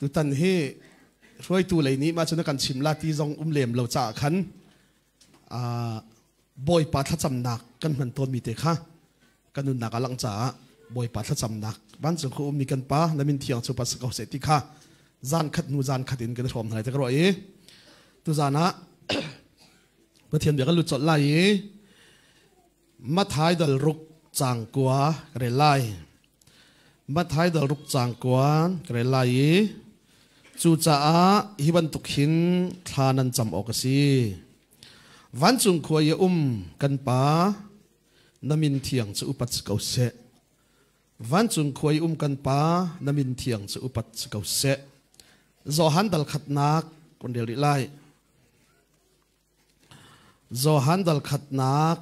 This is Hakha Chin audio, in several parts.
Tutan hi hruaitu lei nih mah cun kan chim la ti zong um lem lo caah khan Bawipa thlacamnak kan hman tawnmi te kha kan nunnak a langh caah Bawipa thlacamnak vancung khu ummi kan Pa na min thiang cu pas ko seh ti kha zan khat hnu zan khat in kan i hrawm hna lai te ka ruah i tuzan ah Pathian bia kan lut colh lai i Matthai dal ruk cang kua ka rel lai. Matthai dal ruk cang kua ka rel lai i cucaah hi bantuk hin thla nan cam awk a si. Vancung khua i a um kan Pa, na min thiang cu upat si ko seh. Vancung khua i um kan Pa, na min thiang cu upat si ko seh. Johan dal khatnak kun rel rih lai. Johan dal khatnak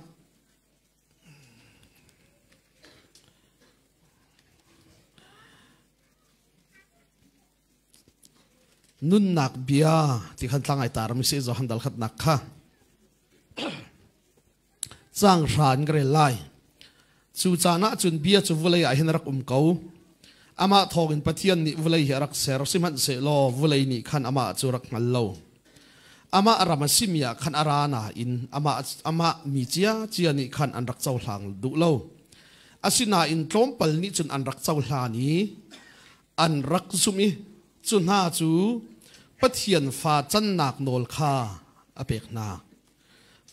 nunnak bia ti khan tlang ai tar mi si Johan dal khatnak kha cang hra in ka rel lai cu caan ah cun bia cu vulei ah hin rak um ko amah thawngin Pathian nih vulei hi a rak ser sihmanhsehlaw vulei nih khan amah cu rak hngal lo Amah ram a simi ah khan a ra nain amah mi ciacia nih khan an rak cohlang duh lo. Asinain tlawmpal nih cun an rak cohlan i an rak zumh i cu hna cu Pathian fa cannak nawl kha a pek hna.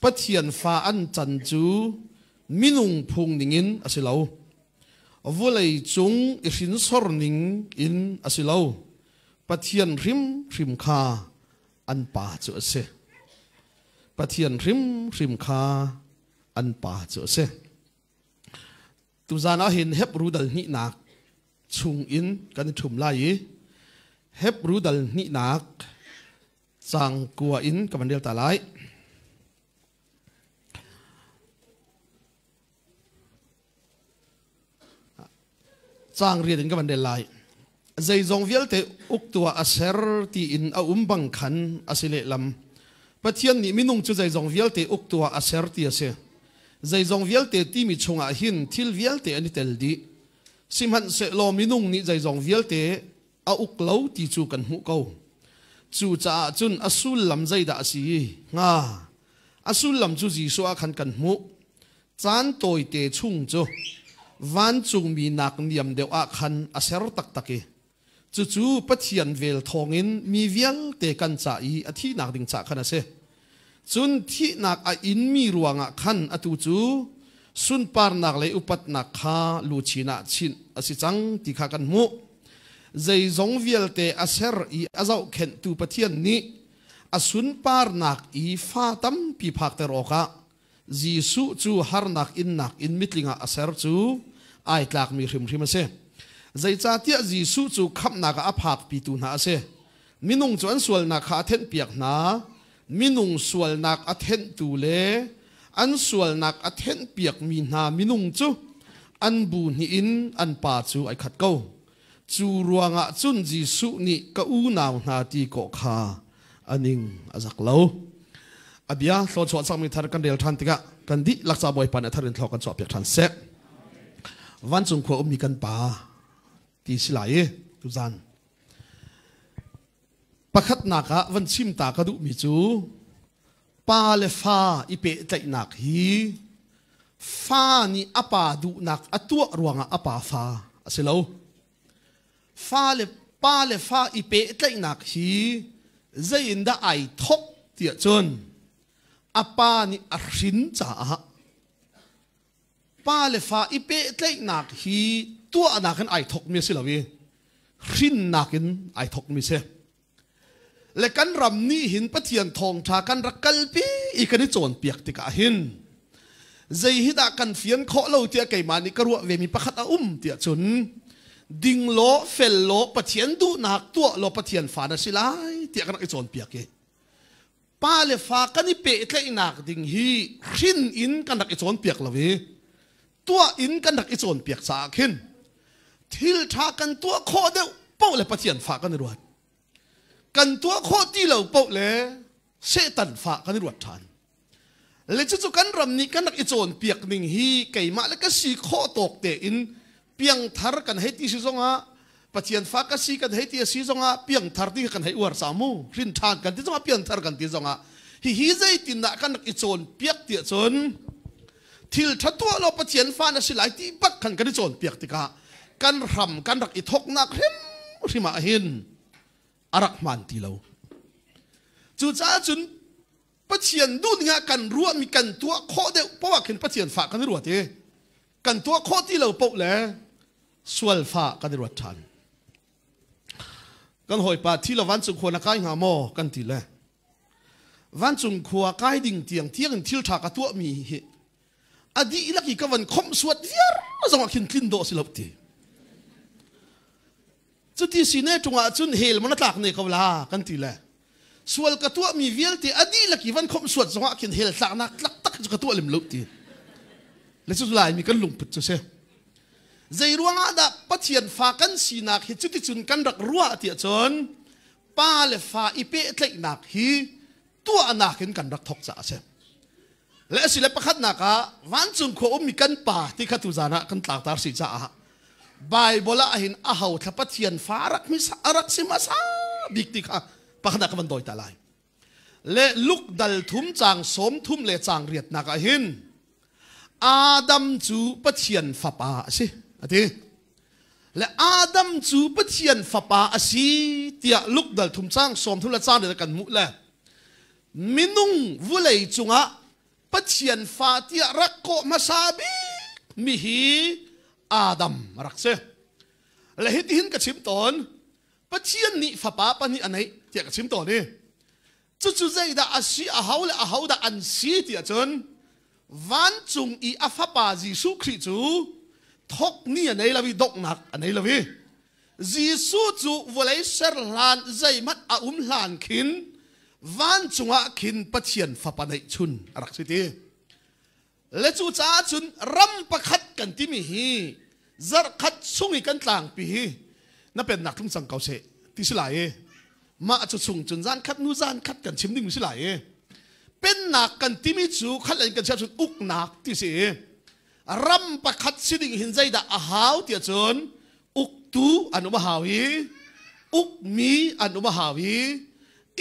Pathian fa an can cu minung phung ningin a si lo. Vawlei cung i hrinsor ning in a si lo. Pathian hrimhrim kha an pa cu a si. Pathian hrimhrim kha an pa cu a si. Tuzan ah hin Hebru dal hnihnak chung in kan i ṭhum lai i Hebru dal hnihnak cang kua in ka van rel ta lai. Caang riat in ka van rel lai. Zeizong vialte uktu ah a ser tiin a um bang khan a si lehlam. Pathian nih minung cu zeizong vialte uktu ah a ser ti a si. Zeizong vialte timi chungah hin thil vialte an i tel dih. Sihmanhsehlaw minung nih zeizong vialte a uk lo ti cu kan hmuh ko. Cucaah cun a sullam zeidah a si hnga? A sullam cu Jesuh ah khan kan hmuh. Caan tawite chung cu vancungmi nak niam deuh ah khan a ser taktak i cucu Pathian vel thawngin mi vialte kan ca i a thihnak ding ca khan a si. Cun thihnak a inmi ruangah khan atu cu sunparnak le upatnak kha luchin ah chinh a si cang ti kha kan hmuh. Zeizong vialte a ser i a zohkhenhtu Pathian nih a sunparnak i fa tampi phakter awkah Jesuh cu harnak innak in mitling ah a ser cu ai tlakmi hrimhrim a si. Zeicahtiah Jesuh cu khamhnak ah a phakpitu hna a si. Minung cu an sualnak kha a thenhpiak hna. Minung sualnak a thenhtu le an sualnak a thenhpiakmi hna minung cu an bu hnih in an pa cu ai khat ko. Cu ruangah cun Jesuh nih ka unau hna ti kawh kha a ning a zak lo. A bia thlawchuah cangmi thar kan rel ṭhan tikah kan dihlak ca Bawipa nih a thar in thlaw kan chuahpiak ṭhan seh. Vancung khua ummi kan pa ti si lai i tuzan pakhatnak ah van chim ta ka duhmi cu pa le fa i pehtlaihnak hi fa nih a pa duhnak a tuah ruangah a pa fa a si lo. Fa le pa le fa i pehtlaihnak hi zei in dah ai thok tiah cun a pa nih a hrin caah pa le fa i pehtlaihnak hi tuahnak in ai thokmi a si lo i hrinnak in ai thokmi si. Le kan ram nih hin Pathian thawngṭha kan rak kalpi i kan i cawnpiak tikah hin zei hi dah kan fian khawh lo tiah keimah nih ka ruah vemi pakhat a um tiah cun ding law fel law Pathian duhnak tuah law Pathian fa na si lai tiah kan rak i cawnpiak i pa le fa kan i pehtlaihnak ding hi hrin in kan rak i cawnpiak lo i tuah in kan rak i cawnpiak caah khin thil ṭha kan tuah khawh deuh paoh le Pathian fa kan i ruat kan tuah khawh ti lo paoh le Satan fa kan i ruat ṭhan le cucu kan ram nih kan rak i cawnpiak ning hi keimah le ka si khawh tawk tein piangthar kan hei ti si zongah. Pathian fa ka si kan hei ti a si zongah piangthar ti kan hei uar sa mu hrin ṭhan kan ti zongah piangthar kan ti zongah hihi zeitindah kan rak i cawnpiak tiah cun thil ṭha tuah law Pathian fa na si lai ti bak khan kan i cawnpiak tikah kan hram kan rak i thawknak hrimhrim ah hin a rak hmaan ti lo. Cucaah cun Pathian duhning ah kan ruahmi kan tuah khawh deuh paoh ah khin Pathian fa kan i ruat i kan tuah khawh ti lo paoh le sual fa kan i ruat ṭhan. Kan hawipa thi lo vancung khua na kai hnga maw kan ti le vancung khua kai ding tiang tiang in thil ṭha ka tuahmi hi a dihlak i ka van khomh suat viar zong ah khin tlin dawh si lo ti. Cuti si ne ṭung ah cun hell man a tlak ne ko la kan ti le sual ka tuahmi vialte a dihlak i van khomh suat zongah khin hell tlaknak tlak tak cu ka tuah lim lo ti le cu laimi kan lungput cu si. Zei ruangah dah Pathian fa kan sinak hi cuticun kan rak ruah tiah cun pa le fa i pehtlaihnak hi tuahnak in kan rak thawk caah a si. Le a si le pakhatnak ah vancung khua ummi kan pa ti kha tuzan ah kan tlangtar si caah Bible ah hin a ho thla Pathian fa rak mi rak si hmasa bik ti kha pakhat ah ka van dawi ta lai. Le Luke dal thum caang 30 le caang riatnak ah hin Adam cu Pathian fapa a si a ti. Le Adam cu Pathian fapa a si tiah Luke dal thum caang 30 le caang riat kan hmuh le minung vulei cungah Pathian fa tiah rak kawh hmasa bik mi hi Adam a rak si. Le hitihin ka chim tawn, Pathian nih fapa pahnih a neih tiah ka chim tawn i cucu zeidah a si a ho le a ho dah an si tiah cun vancung i a fapa Jesuh Khrih cu thok ni a nei lo i donghnak a nei lo i Jesuh cu vawlei ser hlan zeihmanh a um hlan khin vancung ah khin Pathian fapa neihchun a rak si ti. Le cu caah cun ram pakhat kan timi hi zarhkhat chung i kan tlangpi hi na pennak tlung cang ko seh ti si lai i mah cu chung cun zan khat nu zan khat kan chim ding si lai i pennak kan timi cu khat len kan chiah cun uknak ti si i ram pakhat si ding hin zeidah a hau tiah cun uktu an um a hau i ukmi an um a hau i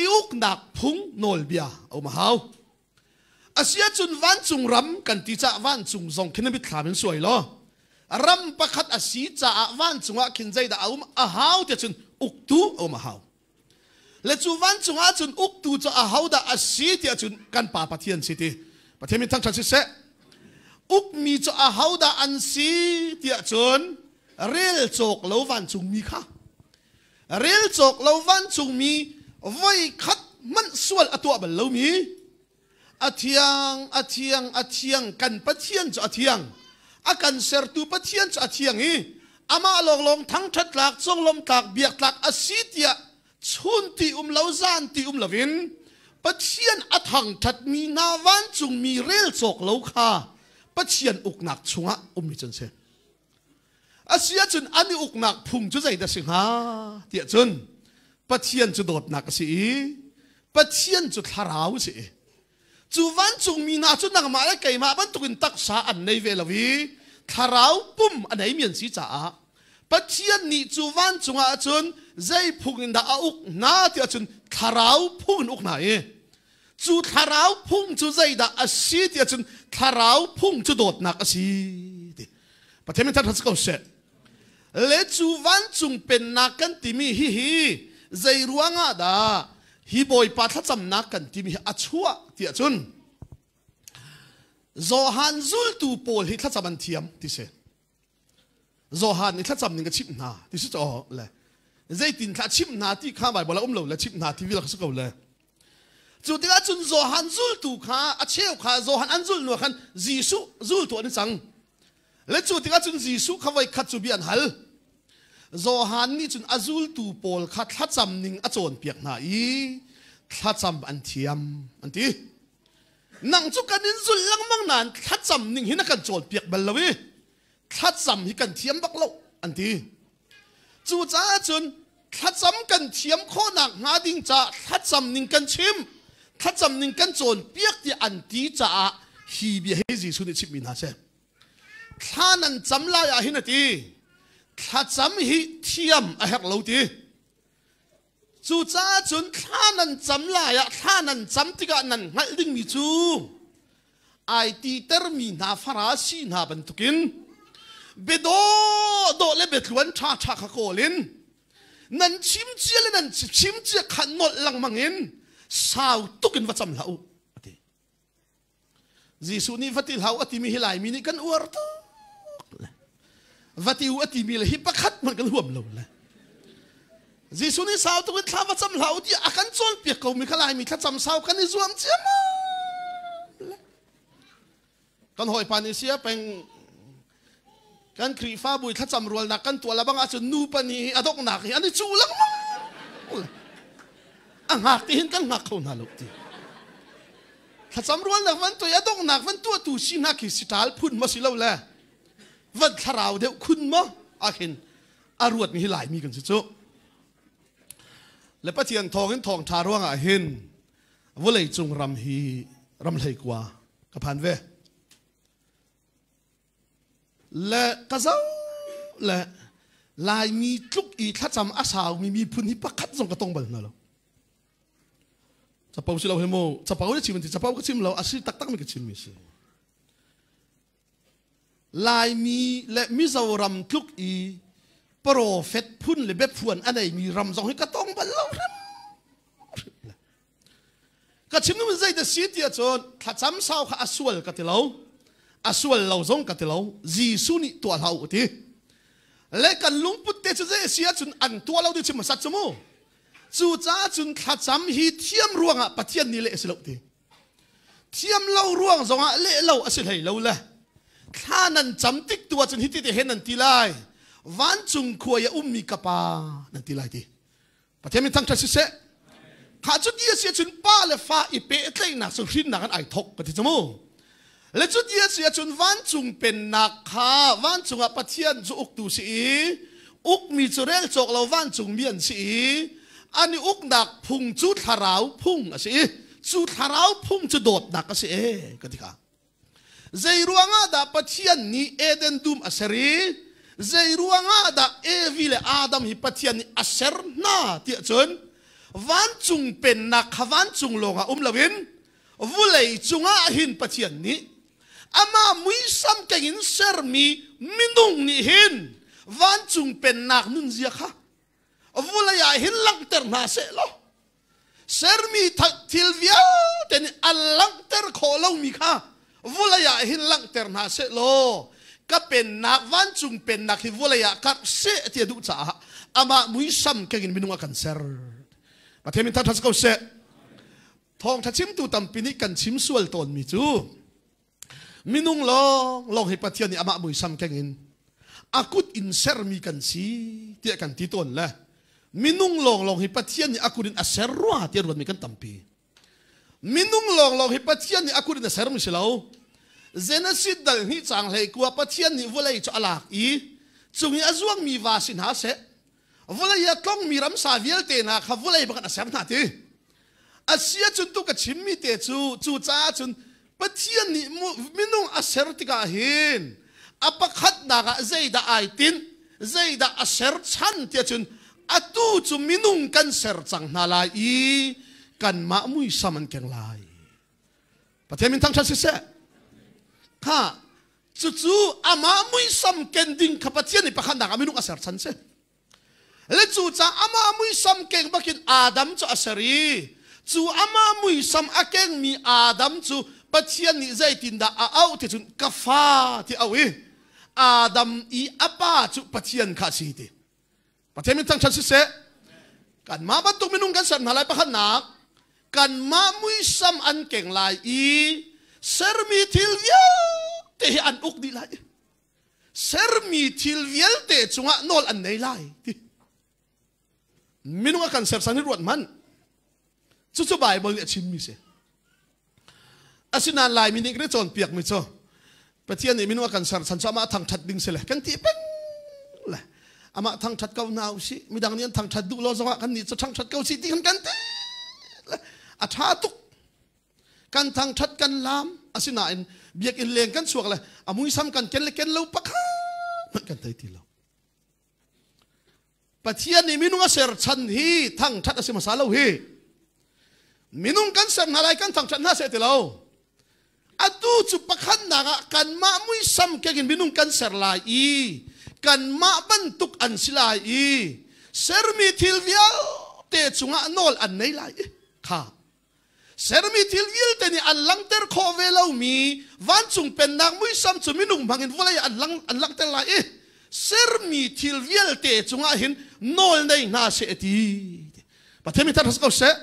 i uknak phung nawlbia a um a hau. Asiahcun vancung ram kan ti caah vancung zong khin na mitthlam in suai law ram pakhat a si caah vancung ah khin zeidah a um a hau tiah cun uktu a um a hau. Le cu vancung ah cun uktu cu ahodah a si tiah cun kan Pa Pathian si ti. Pathian min thangṭhat siseh. Ukmi cu ahodah an si tiah cun rel cawk lo vancungmi kha. Rel cawk lo vancungmi voi khat hmanh sual a tuah bal lomi a thiang a thiang a thiang kan Pathian cu a thiang a kan sertu Pathian cu a thiang i amah lawnglawng thangṭhat tlak conglawmh tlak biak tlak a si tiah chun ti um lo zan ti um loin Pathian a thangṭhatmi hna vancungmi rel cawk lo kha Pathian uknak chungah ummi cu an si. A si ahcun an i uknak phung cu zeidah si hnga tiah cun Pathian cu dawtnak a si i Pathian cu thlarau a si i cu vancungmi hna cu nangmah le keimah bantukin taksa an nei ve lo i thlarau pum a neimi an si caah Pathian nih cu vancung ah cun zei phung in dah a uk hna tiah cun thlarau phung in uk hna i cu thlarau phung cu zeidah a si tiah cun thlarau phung cu dawtnak a si ti Pathian min thangṭhat si ko seh. Le cu vancung pennak kan timi hihi zei ruangah dah hi Bawipa thlacamnak kan timi hi a chuah tiah cun Johan zultu pawl hi thlacam an thiam ti si. Johan nih thlacam ning ka chimh hna ti si caw le zeitin thla chimh hna ti kha Bible a um lo le chimh hna ti vil si ko le cu tikah cun Johan zultu kha a cheu kha Johan an zul hnu khan Jesuh zultu an i cang le cu tikah cun Jesuh kha voi khat cu bia an hal Johan nih cun a zultu pawl kha thlacam ning a cawnpiak hna i thlacam an thiam an ti nang cu kan in zulh lengmang nain thlacam ning hi na kan cawnpiak bal lo i thlacam hi kan thiam bak lo an ti cucaah cun thlacam kan thiam khawhnak hnga ding caah thlacam ning kan chim thlacam ning kan cawnpiak tiah an ti caah hi bia hi Jesuh nih chimhmi hna si thla nan cam lai ah hin a ti. Thlacam hi thiam a herh lo ti. Cucaah cun thla nan cam lai ah thla nan cam tikah nan hngalh dingmi cu ai titermi hna Farasi hna bantukin biadawhdawh le biatluan ṭhaṭha kha kawl in nan chim cia le nan chim cia kha nolh lengmang in sau tuk in va cam hlah u a ti. Jesuh nih va ti hlah u a timi hi Laimi nih kan uar tuk. Va ti u a timi le hi pakhat hmanh kan huam lo le. Jesuh nih sau tuk in thla va cam hlah u tiah a kan cawnpiak ko mi kha Laimi thlacam sau kan i zuam ciammam le. Kan hawipa nih sia peng kan Khrihfabu i thlacam rualnak kan tuah la bang ahcun nu pa nih a donghnak hi an i cuh lengmang. A hngak ti hin kan hngak kho hna lo ti. Thlacam rualnak van tuah i a donghnak van tuahtu si hna khi siṭal phun maw si lo le van thlarau deuh khun maw ahkhin a ruatmi hi Laimi kan si cu. Le Pathian thawng in thawngṭha ruangah hin vawlei cung ram hi ram hleikua ka phan ve. Le ka zo le Laimi tluk i thlacam a saumi miphun hi pakhat zong ka tong bal hna lo. Capo si lo he mu capo na chim ti capo ka chim lo a si taktak mi ka chim mi si. Laimi le Mizoram tluk i profet phun le biaphuan a neimi ram zong hi ka tong bal lo hrim. Ka chim nu zei da si ti ahcun thlacam sau kha a sual ka ti lo. A sual lo zong ka ti lo. Jesuh nih tuah hlah u ti. Le kan lungput te cu zei si ahcun an tuah lo ti chim hmasat cu mu. Cucaah cun thlacam hi thiam ruangah Pathian nih leh a si lo ti. Thiam lo ruang zongah leh lo a si hlei lo le. Thla nan cam tik tu ahcun hiti te hen nan ti lai. Vancung khua i a ummi ka pa nan ti lai ti. Pathian min thangṭhat siseh. Kha cu ti a si ahcun pa le fa i pehtlaihnak cu hrinnak in ai thok ka ti cu mu. Le cu ti a si ahcun vancung pennak kha vancung ah Pathian cu uktu si i ukmi cu rel cawk lo vancungmi an si i an i uknak phung cu thlarau phung a si i cu thlarau phung cu dawtnak a si e ka ti kha. Zei ruangah dah Pathian nih Eden dum a ser i zei ruangah dah Evi le Adam hi Pathian nih a ser hna tiah cun vancung pennak kha vancung lawngah um loin vulei cungah hin Pathian nih amah muisam keng in sermi minung nih hin vancung pennak nunzia kha vulei ah hin langhter hna seh law sermi thil vialte nih an langhter khawh lomi kha vulei ah hin langhter hna seh law ka pennak vancung pennak hi vulei ah karh seh ti a duh caah amah muisam keng in minung a kan ser. Pathian min thangṭhat ko seh. Thawngṭha chimtu tampi nih kan chim sual tawnmi cu minung lawng lawng hi Pathian nih amah muisam keng in a kut in sermi kan si tiah kan ti tawn le minung lawng lawng hi Pathian nih a kut in a ser rua tiah ruatmi kan tampi. Minung lawng lawng hi Pathian nih a kut in a sermi si lo. Genesis dal hnih cang hlei kua Pathian nih vawlei cu a lak i cung i a zuangmi va si hna seh vawlei a tlongmi ramsa vialte hna kha vawlei bak in a ser hna ti. A si ahcun tu ka chimmi te cu cucaah cun Pathian nih minung a ser tikah hin a pakhatnak ah zeidah ai tinh zeidah a ser chan tiah cun atu cu minung kan ser cang hna lai i kanmah muisam an keng lai. Pathian min thangṭhat siseh. Kha cucu amah muisam ken ding kha Pathian nih pakhatnak ah minung a ser chan si. Le cu ca amah muisam keng bakin Adam cu a ser i cu amah muisam a kengmi Adam cu Pathian nih zeitindah a auh ti cun ka fa ti auh i Adam i a pa cu Pathian kha a si ti. Pathian min thangṭhat siseh. Kanmah bantuk minung kan ser hna lai pakhatnak kanmah muisam an keng lai i sermi thil vialte hi an uk dih lai. Sermi thil vialte cungah nawl an nei lai ti. Minung a kan sersan hi ruat hmanh. Cucu Bible nih a chimmi si. Asinain Laimi nih kan i cawnpiakmi cu Pathian nih minung a kan sersan cu amah thangṭhat ding si le kan ti peng le amah thangṭhat ko hna usih midang nih an thangṭhat duh lo zongah kan nih cu thangṭhat ko sih ti kan kan ti le a ṭha tuk kan thangṭhat kan laam asinain biakinn leng kan chuak le a muisam kan ken le ken lo pakhat hmanh kan thei ti lo. Pathian nih minung a ser chan hi thangṭhat a si hmasa lo hi. Minung kan ser hna lai kan thangṭhat hna seh ti lo. Atu cu pakhatnak ah kanmah muisam kengin minung kan ser lai i kanmah bantuk an si lai i sermi thil vialte cungah nawl an nei lai i kha sermi thil vialte nih an langhter khawh ve lomi vancung pennak muisam cu minung hmangin vawlei an lang an langhter lai i sermi thil vialte cungah hin nawl nei hna seh ti Pathian mi tar ko seh.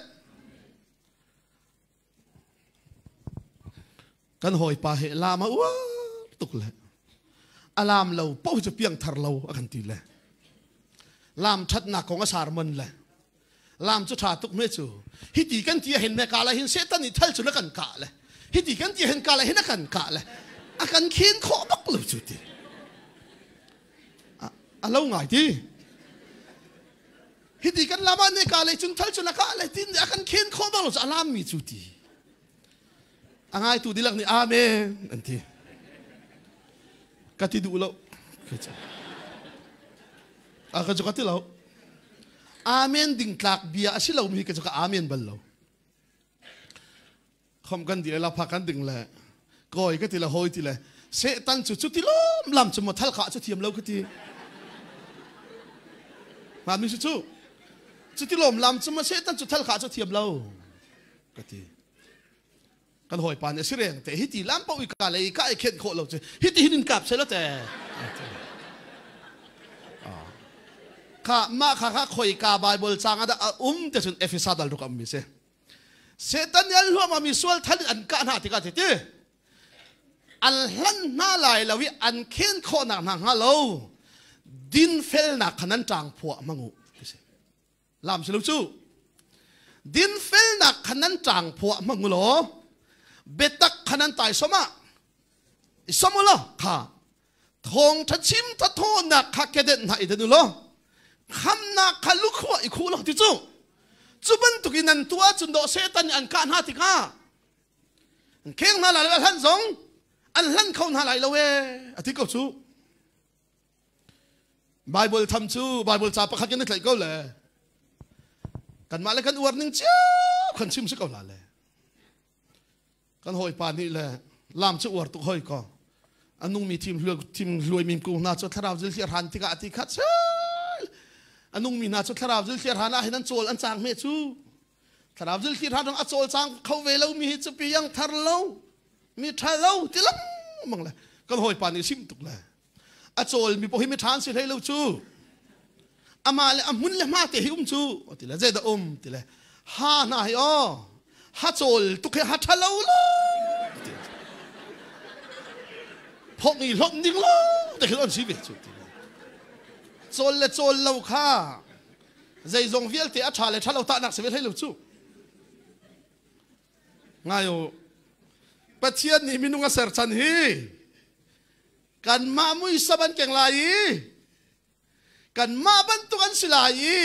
Kan hawipa he lam a uar tuk le a lam lo paoh cu piangthar lo a kan ti le lam ṭhatnak kong a sarmon le lam cu ṭha tuk me cu hiti kan ti hin me ka la hin Satan nih thal cu na kan kah le hiti kan ti hin ka la hin a kan kah le a kan khin khawh bak lo cu ti a lo ngai ti. Hiti kan lam ah ne ka lei cun thal cun a kah le tin a kan khen khawh bang lo cu a lam mi cu ti. A ngaitu dilak nih amen an ti. Ka ti duh lo. A ka cu ka ti lo. Amen ding tlak bia a si lo mi ka cu ka amen bal lo. Khom kan di le lapha kan ding le kawi ka ti le hawi ti le Satan cu cu ti lom lam cu mo thal kha cu thiam lo ka ti. Ma mi cu cu cu ti lom lam cu mo Satan cu thal kha cu thiam lo ka ti. Kan hawi pa nih sireng te hi ti lam pau i ka le ka i khen khawh lo cu hi ti hin in kap se lo te. Kha ma kha kha khoi ka Bible chang ada um te chun Efesa dal ruk am mi se. Satan nih an hluahmah sual thal in an kah hna tikah ti an hlan hna lai lo i an khen khawhnak hna hnga lo dinfelnak kha nan ṭang phuah hmang u lam si lo cu dinfelnak kha nan ṭang phuah hmang u law biatak kha nan tai som ah i som u law kha thawngṭha chim thathawnak kha kedenh hna i den u law khamnak kha lukhuah i khuh law ti cu cu bantuk in nan tuah cun dawh Satan nih an kah hna tikah an kheng hna lai lo a hlan zong an hlan kho hna lai lo ee a ti ko cu. Bible tham cu Bible ca pakhat kan i tlaih ko le kanmah le kan uar ning cio kan chim si ko la le kan hawipa nih le lam cu uar tuk hoi ko a nungmi thim thim hluai min ku hna cu thlarau zil thliar han tikah ti khat a nungmi hna cu thlarau zil thliar han ah hin an cawl an cang me cu thlarau zil thliar han a cawl cang kho ve lo mi hi cu piang thar lo mi tha lo ti lang mang le kan hawipa nih sim tuk le a cawl mi poh hi mi than si hlei lo cu ama le a hmun le hma te hi um cu ti le zei dah um ti le ha hna hi aw ha cawl tuk hi ha tha lo lo phok i hlop ding lo te khi on si ve cu ti le cawl le cawl lo kha zeizong vialte a tha le tha lo tahnak si ve hlei lo cu ngai u Pathian nih minung a ser chan hi kanmah muisam an keng lai i kanmah bantuk an si lai i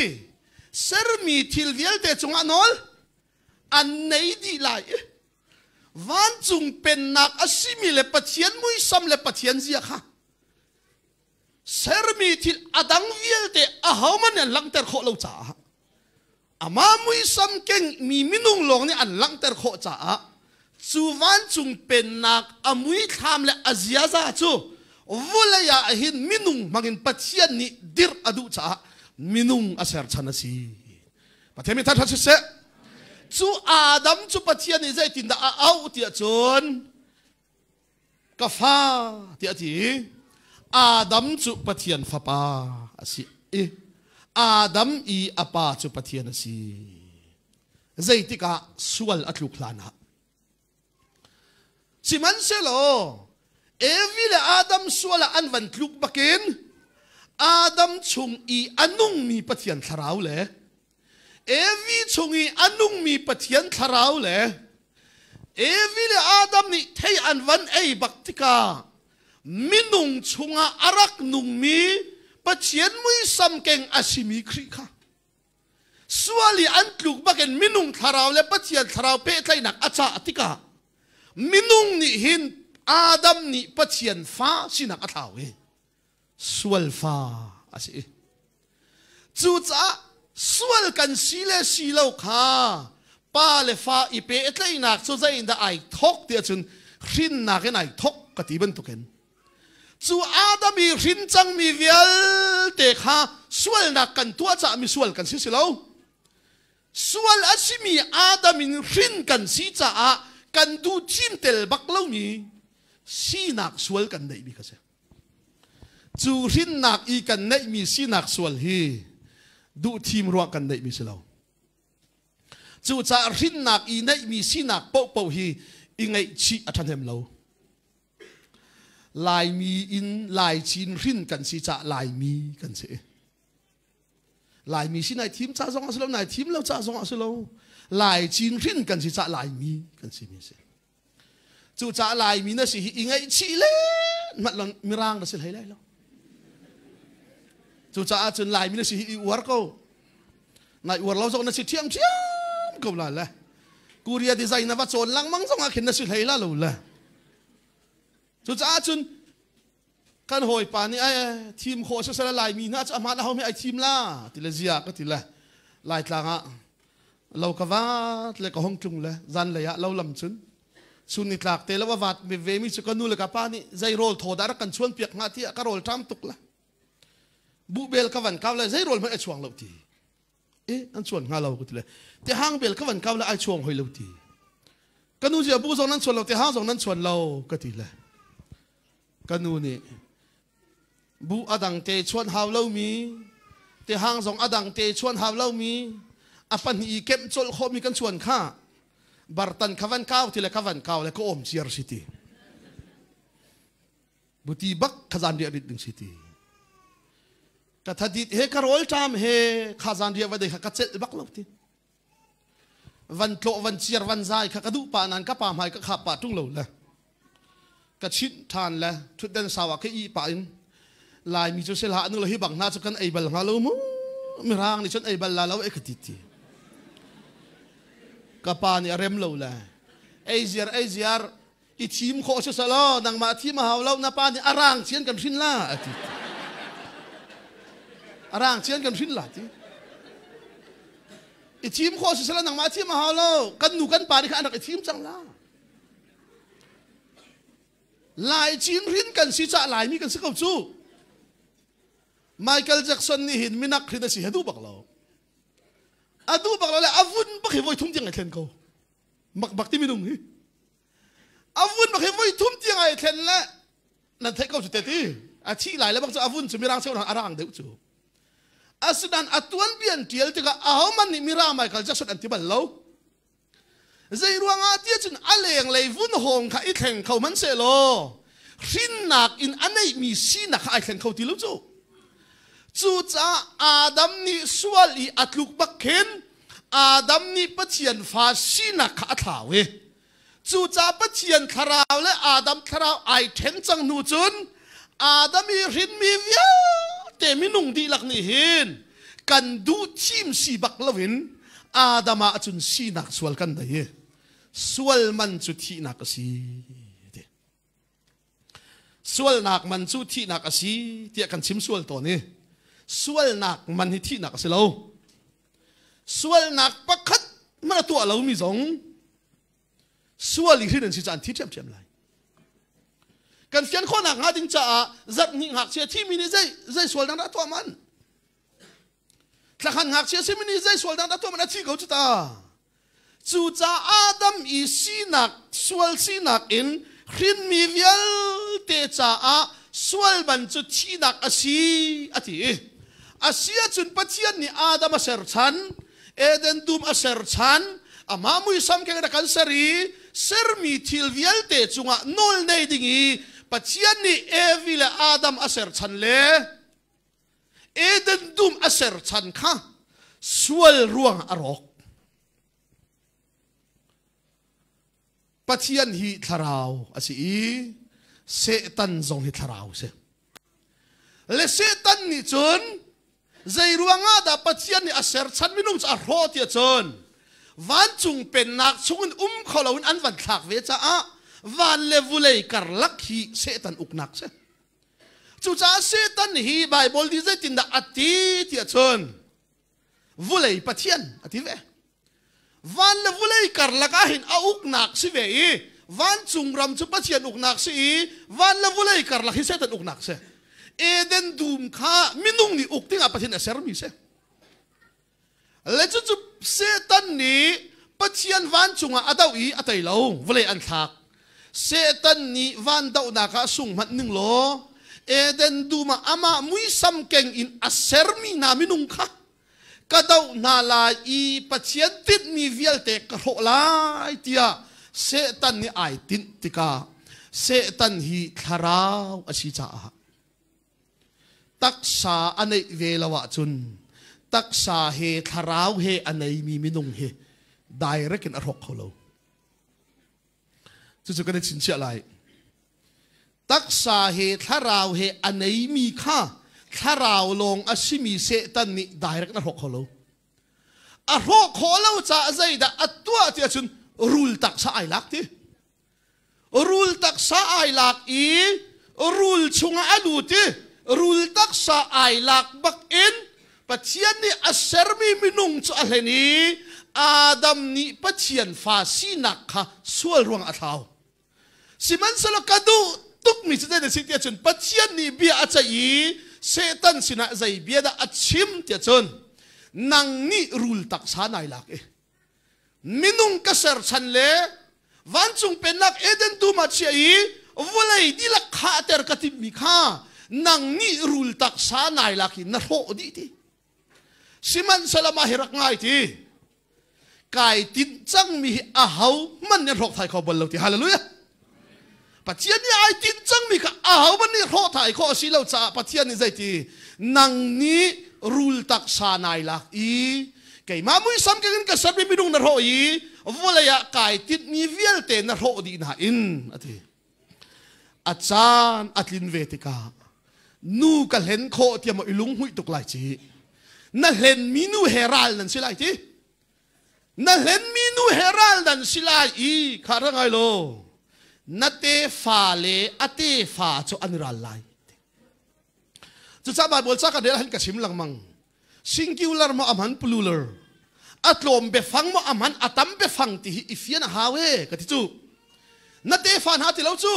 sermi thil vialte cungah nawl an nei dih lai i vancung pennak a simi le Pathian muisam le Pathian zia kha sermi thil a dang vialte ahohmanh nih an langhter khawh lo caah Amah muisam kengmi minung lawng nih an langhter khawh caah cu vancung pennak a muithlam le a ziaza cu vawlei ah hin minung hmangin Pathian nih dirh a duh caah minung a ser chan a si. Pathian mi that siseh. Cu Adam cu Pathian nih zeitindah a auh tiah cun ka fa tiah a ti i Adam cu Pathian fapa a si i Adam i a pa cu Pathian a si. Zeitik ah sual a tluk hlan ah. Sihmanhsehlaw Evi le Adam sual ah an van tluk bakin Adam chung i a nungmi Pathian thlarau le Evi chung i a nungmi Pathian thlarau le Evi le Adam nih thei an van ei bak tikah minung chungah a rak nungmi Pathian muisam keng a simi Khrih kha sual i an tluk bakin minung thlarau le Pathian thlarau pehtlaihnak a cah tikah minung nih hin Adam nih Pathian fa sinak a thlau i sual fa a si. Cucaah sual kan si le si lo kha pa le fa i pehtlaihnak cu zeiindah ai thawk ti ahcun hrinnak in ai thawk ka ti bantukin cu Adam i hrin cangmi vialte kha sualnak kan tuah caah misual kan si si lo. Sual a simi Adam in hrin kan si caah kan duh cim tel bak lomi sinak sual kan neihmi kha si. Cu hrinnak i kan neihmi sinak sual hi duh thim ruah kan neihmi si lo. Cucaah hrinnak i neihmi sinak paohpaoh hi i ngaihchih a ṭhahnem lo. Laimi in Laichin hrin kan si caah Laimi kan si. Laimi si nai thim ca zong a si lo, nai thim lo ca zong a si lo. Lai cin hrin kan si ca Laimi kan si mi si. Cu ca Laimi na si hi i ngaihchih le mat lo mirang na si hlei lai lo. Cu caah cun Laimi na si hi i uar ko. Nai uar lo zong na si thiam thiam ko la le. Korea design na va cawn langmang zong ah khin na si hlei la lo le. Cucaah cun kan hawipa nih ai thim khawh sisala Laimi hna cu ahmaan aho ai thim la ti le zia ka ti le Laitlang ah lo ka vat le ka hong tlung le zan lei ah lo lam cun chun ni tlak te lo a vat ve mi cu ka nu le ka pa nih zei rawl thaw dah rak kan chuan piak hnga ti ka rawl ṭam tuk la buh bel ka van kau le zei rawl hmanh ai chuang lo ti e an chuan hnga lo ka ti le te hang bel ka van kau le ai chuang hoi lo ti ka nu zia bu zong nan chuan lo te hang zong nan chuan lo ka ti le ka nu nih bu adang te chuan hau lo mi te hang zong adang te chuan hau lo mi a pahnih i kemh colh khawh mi kan chuan kha bartan kha van kau ti le ka van kau le ka om ciar si ti buti bak khazan riah rit ding si ti ka thadit he ka rawl ṭam he khazan riah va dei kha ka celh bak lo ti van tlawh van ciar van zai kha ka duh pa nan ka pa hmai ka khap pa ṭung lo le ka chinh ṭhan le ṭhutden sau ah ka i pa in Laimi cu sel ha anu le hi bang hna cu kan ei bal hnga lo mu mirang nih cun ei bal la lo e ka ti ti ka pa nih a rem lo le ei ziar ei ziar i thim khawh si selaw nangmah thim a hau lo na pa nih a rang chian kan hrin la a ti a rang chian kan hrin la ti i thim khawh si selaw nangmah thim a hau lo kan nu kan pa nih kha an rak i thim cang la Lai cin hrin kan si cah Laimi kan si ko cu Michael Jackson nih hin minak hrin a si he duh bak lo a duh bak lo le a vun bak hi voi thum tiang ai thlen ko mak bak ti minung hi a vun bak hi voi thum tiang ai thlen le nan theih ko cu te ti a thi lai le bak cu a vun cu mirang cheu a rang deuh cu asinain a tuanbian tial tikah ahoman nih mirang Michael Jackson an ti bal lo zei ruangah tiah cun a lenglei vun hawng kha i thleng kho man seh law hrinnak in a neihmi sinak kha ai thleng kho ti lo cu cucaah Adam nih sual i a tluk bak khin Adam nih Pathian fa sinak kha a thlau i cucaah Pathian thlarau le Adam thlarau ai ṭhen cang hnu cun Adam i hrinmi vialte minung dihlak nih hin kan duh thim si bak loin Adam ah cun sinak sual kan nei i sual man cu thihnak a si ti. Sualnak man cu thihnak a si tiah kan chim sual tawn i sualnak man hi thihnak a si lo. Sualnak pakhat hmanh a tuah lomi zong sual i hrin an si caan thi ṭhiamṭhiam lai. Kan fian khawhnak hnga ding caah zarh hnih ngakchia thimi nih zei zei sualnak dah a tuah man? Thlakhan ngakchia simi nih zei sualnak dah a tuah man a thi ko cu ta. Cucaah Adam i sinak, sual sinak in hrinmi vialte caah sual man cu thihnak a si, a ti. A si ahcun Pathian nih Adam a ser chan, Eden dum a ser chan, amah muisam keng in a kan ser i sermi thil vialte cungah nawl nei ding i Pathian nih Evi le Adam a ser chan le Eden dum a ser chan kha sual ruang a rawk. Pathian hi thlarau a si i Satan zong hi thlarau a si. Le Satan nih cun zei ruangah dah Pathian nih a ser chan minung cu a hrawh tiah cun vancung pennak chungin um kho loin an van thlak ve caah van le vulei karlak hi Satan uknak si. Cucaah Satan hi Baibal nih zeitindah a ti tiah cun. Vulei Pathian a ti ve. Van le vulei karlak ah hin a uknak si ve i vancung ram cu Pathian uknak si i van le vulei karlak hi Satan uknak si. Eden dum kha minung nih uk dingah Pathian a sermi si. Le cucu Satan nih Pathian vancung ah a doh i a tei lo, vawlei an thlak. Satan nih van dohnak ah sung hmanh ning law Eden dum ah amah muisam keng in a sermi hna minung kha ka doh hna lai i Pathian tinhmi vialte ka hrawh lai tiah Satan nih ai tinh tikah Satan hi thlarau a si caah taksa a neih ve lo ahcun taksa he thlarau he a neimi minung hi direct in a hrawk kho lo. Cucu kan i chinchiah lai. Taksa he thlarau he a neimi kha thlarau lawng a simi Satan nih direct in a hrawk kho lo. A hrawh khawh lo caah zeidah a tuah ti ahcun rul taksa ai lak ti. Rul taksa ai lak i rul chungah a lut i rul taksa ai lak bak in Pathian nih a sermi minung cu a hlen i Adam nih Pathian fa sinak kha sual ruang a thlau. Sihmanhsehlaw ka duh tukmi cu zei si tiah cun Pathian nih bia a ceih i Satan sinah zei bia dah a chim tiah cun nang nih rul taksa nai lak i minung ka serchan le vancung pennak Eden dum ah chia i vawlei dihlak khahter ka timhmi kha nang nih rul taksa nai lak in na hrawh dih ti. Sihmanhsehlaw mah hi rak ngai ti. Kai tinh cangmi hi aho hmanh nih hrawk thai kho bal lo ti. Hallelujah. Pathian nih ai tinh cangmi kha aho hmanh nih hrawh thai khawh a si lo caah Pathian nih zeiti nang nih rul taksa nai lak i keimah muisam keng in ka sermi minung na hrawh i vawlei ah kai tinhmi vialte na hrawh dih hna in a ti. A caan a tlin ve tikah nu ka hlen khawh tiah maw i lunghmuih tuk lai ci. Na hlenmi nu he ral nan si lai ti. Na hlenmi nu he ral nan si lai i kha ra ngai lo. Na tefa le a tefa cu an i ral lai. Cucaah Baibal ca kan rel han ka chim lengmang. Singular maw amhan plural. A tlawm biafang maw amhan a tam biafang ti hi i fian a hau e ka ti cu. Na tefa hna ti lo cu.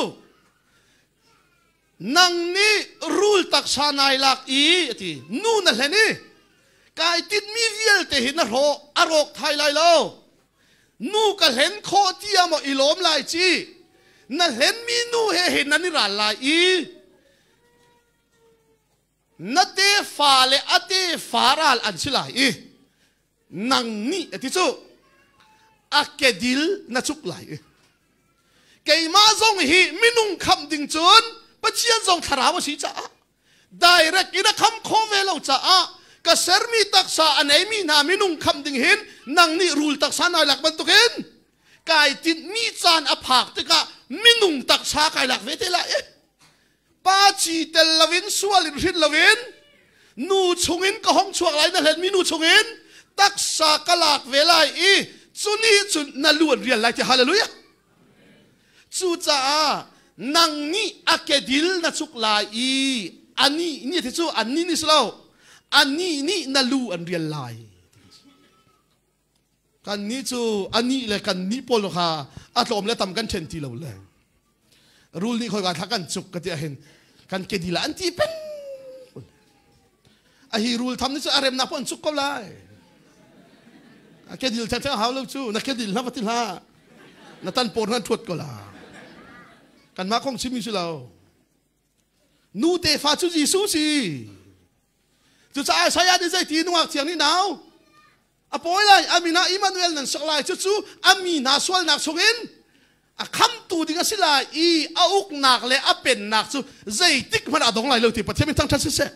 Nang nih rul taksa nai lak i a ti. Nu na hlen i kai tinhmi vialte hi na hrawh a rawk thai lai lo. Nu ka hlen khawh tiah maw i lawm lai ci. Na hlenmi nu he hin nan i ral lai i na tefa le a tefa ral an si lai i nang nih a ti cu a kedil na cuk lai i keimah zong hi minung khamh ding cun Pathian zong thlarau a si caah direct in a kham khawh ve lo caah ka sermi taksa a neimi hna minung khamh ding hin nang nih rul taksa nai lak bantukin kai tinhmi caan a phak tikah minung taksa kai lak ve te lai Pa ci tel loin sual in hrin loin nu chungin ka hong chuak lai na hlenmi nu chungin taksa ka lak ve lai i cu nih cun na lu an rial lai ti hallelujah. Cucaah nang nih a kedil na cuk lai i anih nih ti cu annih nih si lo anih nih na lu an rial lai. Kannih cu anih le kannih pawl kha a tlawm le tam kan ṭhen ti lo le rul nih khoi thla kan cuk ka ti ahhin kan kedil ah an ti peng. A hi rul tham nih cu a remnak pun an cuk ko lai. A kedil theng hau lo cu na kedil hna va ti hlah. Na tan por nan ṭhuat ko la. Kanmah kong chimmi si lo. Nu tefa cu Jesuh si. Cucaah Isaiah nih zeiti nungak thiang nih nau a pawi lai a min ah Immanuel nan sak lai cucu a mi hna sualnak chungin a khamtu ding a si lai i a uknak le a pennak cu zeitik hmanh a dong lai lo ti Pathian min thangṭhat siseh.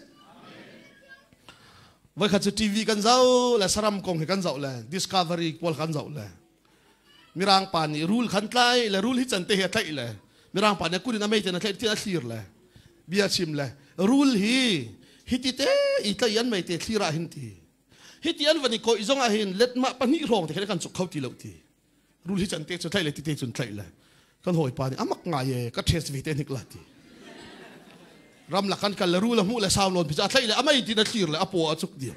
Voikhat cu TV kan zoh le saram kong hi kan zoh le Discovery pawl kan zoh le Mirang pa nih rul khan tlai le rul hi can te hi a tlaih le Mirang pa nih kut in a mei ten a tlaih tin a thlir le bia chim le rul hi hiti te i tlaih an mei te thlir ah hin ti hiti an van i kawih zong ah hin letmah pahnih hrawng te khan kan cuk kho ti lo ti rul hi can te cu tlaih le ti te cun tlaih le kan hawipa nih amak ngai e ka test ve te hnik la ti ramlak kan kal le rul a hmuh le sau nawn pi a tlaih le a mei tin a thlir le a paw a cuk diam.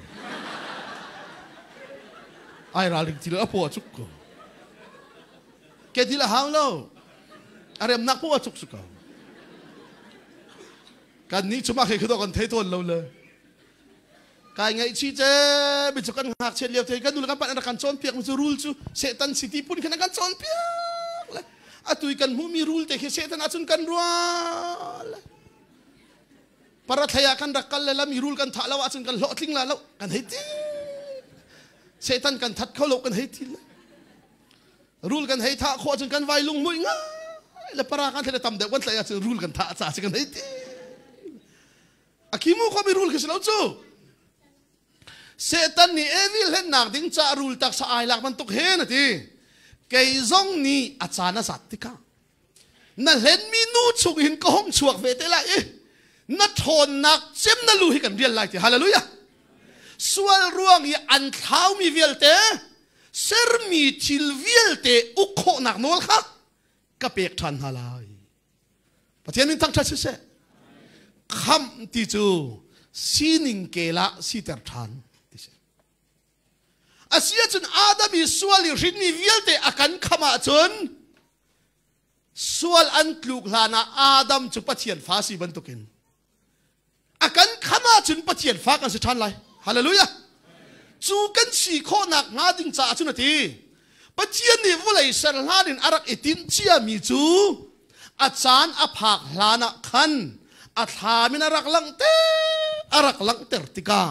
Ai ralring ti lo a paw a cuk ko. Ke ti la hau lo. A remnak paw a cuk su ko. Kan nih cu mah khi kan thei tawn lo le. Kai ngaihchih ce mi cu kan ngakchiat lio te kan nu le kan pa an rak kan cawnpiak mi cu rul cu Satan si ti phun khin an kan cawnpiak le atu i kan hmuhmi rul te khi Satan ahcun kan ruah le parathlei ah kan rak kal le lam i rul kan thah lo ahcun kan hlawhtling la lo kan hei ti Satan kan that kho lo kan hei ti le rul kan hei thah khawh ahcun kan vai lung mui ngai le para kan thle tam deuh kan tlaih ahcun rul kan thah ca si kan hei ti. A khimu kho mi rul khi si lo cu. Satan nih Evi hlennak ding ca rul taksa ai lak bantuk hen a ti. Kei zong nih a caan a zat tikah na hlenmi nu chung hin ka hong chuak ve te lai i na ṭhawnnak cem na lu hi kan rial lai ti. Hallelujah. Sual ruang i an thlaumi vialte sermi thil vialte uk khawhnak nawl kha ka pek ṭhan hna lai. Pathian min thangṭhat siseh. Khamh ti cu sining kel ah siter ṭhan ti si. A si ahcun Adam i sual i hrinmi vialte a kan khamh ahcun sual an tluk hlan ah Adam cu Pathian fa si bantukin a kan khamh ahcun Pathian fa kan si ṭhan lai. Hallelujah. Cu kan si khawhnak hnga ding caah cun a ti. Pathian nih vawlei ser hlan in a rak i tinh ciami cu a caan a phak hlan ah khan a thlam in a rak langhter a rak langhter tikah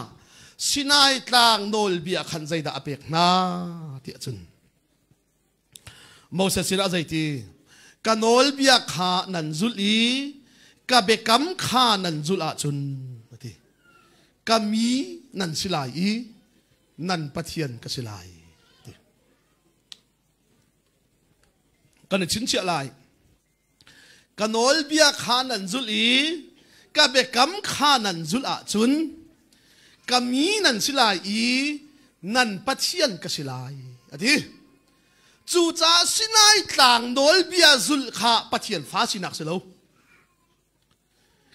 Sinai tlang nawlbia khan zeidah a pek hna tiah cun Moses sinah zeiti ka nawlbia kha nan zulh i ka biakam kha nan zulh ahcun a ti ka mi nan si lai i nan Pathian ka si lai ti kan i chinchiah lai ka nawlbia kha nan zulh i ka biakam kha nan zulh ahcun ka mi nan si lai i nan Pathian ka si lai a ti. Cucaah Sinai tlang nawlbia zulh kha Pathian fa sinak si lo.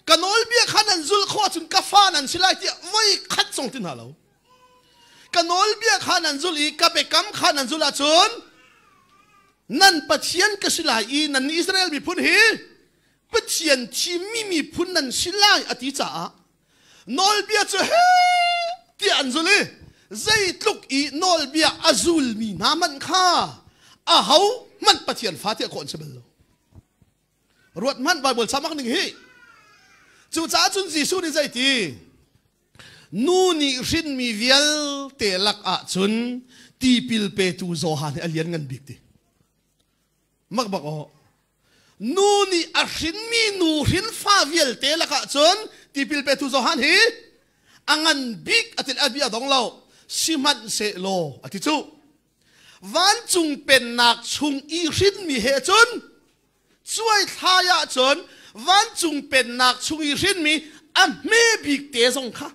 Ka nawlbia kha nan zulh khawh ahcun ka fa nan si lai tiah voi khat zong ti hna lo. Ka nawlbia kha nan zulh i ka biakam kha nan zulh ahcun nan Pathian ka si lai i nan Israel miphun hi Pathian thimmi miphun nan si lai a ti caah nawlbia cu he tiah an zul i zeitluk i nawlbia a zulmi hna hmanh kha aho hmanh Pathian fa tiah kawh an si bal lo. Ruat hmanh Bible samak ning hi. Cucaah cun Jesuh nih zeiti? Nu nih hrinmi vialte lak ah cun tipil petu Johan hi a lian ngan bik ti. Mak bak aw. Nu nih a hrinmi nu hrinfa vialte lakah cun tipil petu Johan hi a ngan bik a til a bia dong lo. Sihmanhsehlaw a ti cu. Vancung pennak chung i hrinmi he cun cuai thlai ahcun vancung pennak chung i hrinmi a hme bik te zong kha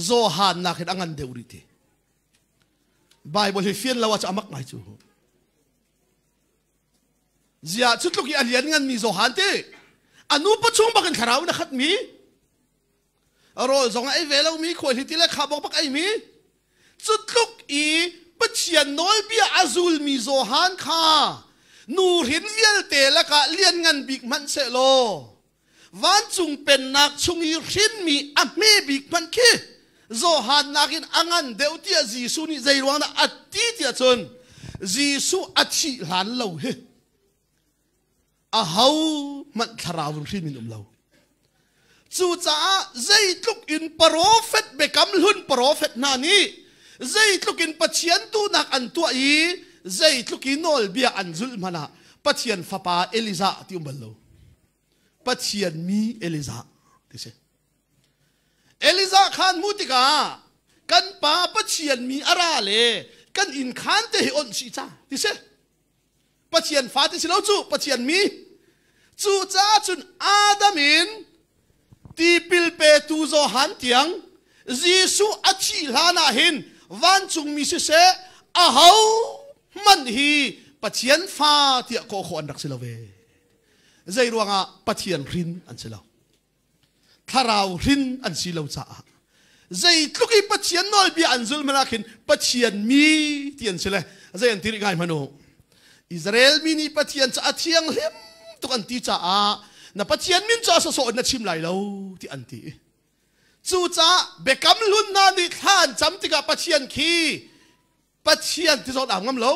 Johan nak hin a ngan deuh rih ti. Bible hi fian lo ah cu amak ngai cu. Zia cu tluk i a lian nganmi Johan ti a nu pachung bakin thlarau in a khatmi rawl zong a ei ve lomi khuaihli ti le kha bok bak ei mi cu tluk i Pathian nawlbia a zulmi Johan kha nu hrin vialte lakah lianngan bik hmanh sehlaw vancung pennak chung i hrinmi a hme bik hmanh khi Johan nakin a ngan deuh tiah Jesuh nih zei ruang dah a ti tiah cun Jesuh a thih hlan lo hi aho hmanh thlarau in hrin in um lo. Cucaah zeitluk in profet biakam hlun profet hna nih zeitluk in Pathian duhnak an tuah i zeitluk in nawlbia an zulh hmanh ah Pathian fapa Elijah ti um bal lo. Pathian mi Elijah ti si. Elijah khan hmuh tikah kan pa Pathian mi a ra le kan inn khan te hi onh chih ca ti si. Pathian fa ti si lo cu Pathian mi. Cucaah cun Adam in tipil petu Johan tiang Jesuh a thih hlan ah hin vancungmi siseh aho hmanh hi Pathian fa tiah kawh khawh an rak si lo ve. Zei ruangah Pathian hrin an si lo. Thlarau hrin an si lo caah. Zeitluk i Pathian nawlbia an zul hmanh ah khin Pathian mi ti an si le zei an ti rih ngai hmanh u. Israel mi nih Pathian cu a thianghlim tuk an ti caah na Pathian min cu a sawsawh in na chim lai lo ti an ti. Cucaah biakam hlun hna nih thla an cam tikah Pathian khi Pathian ti zawn aa ngam lo.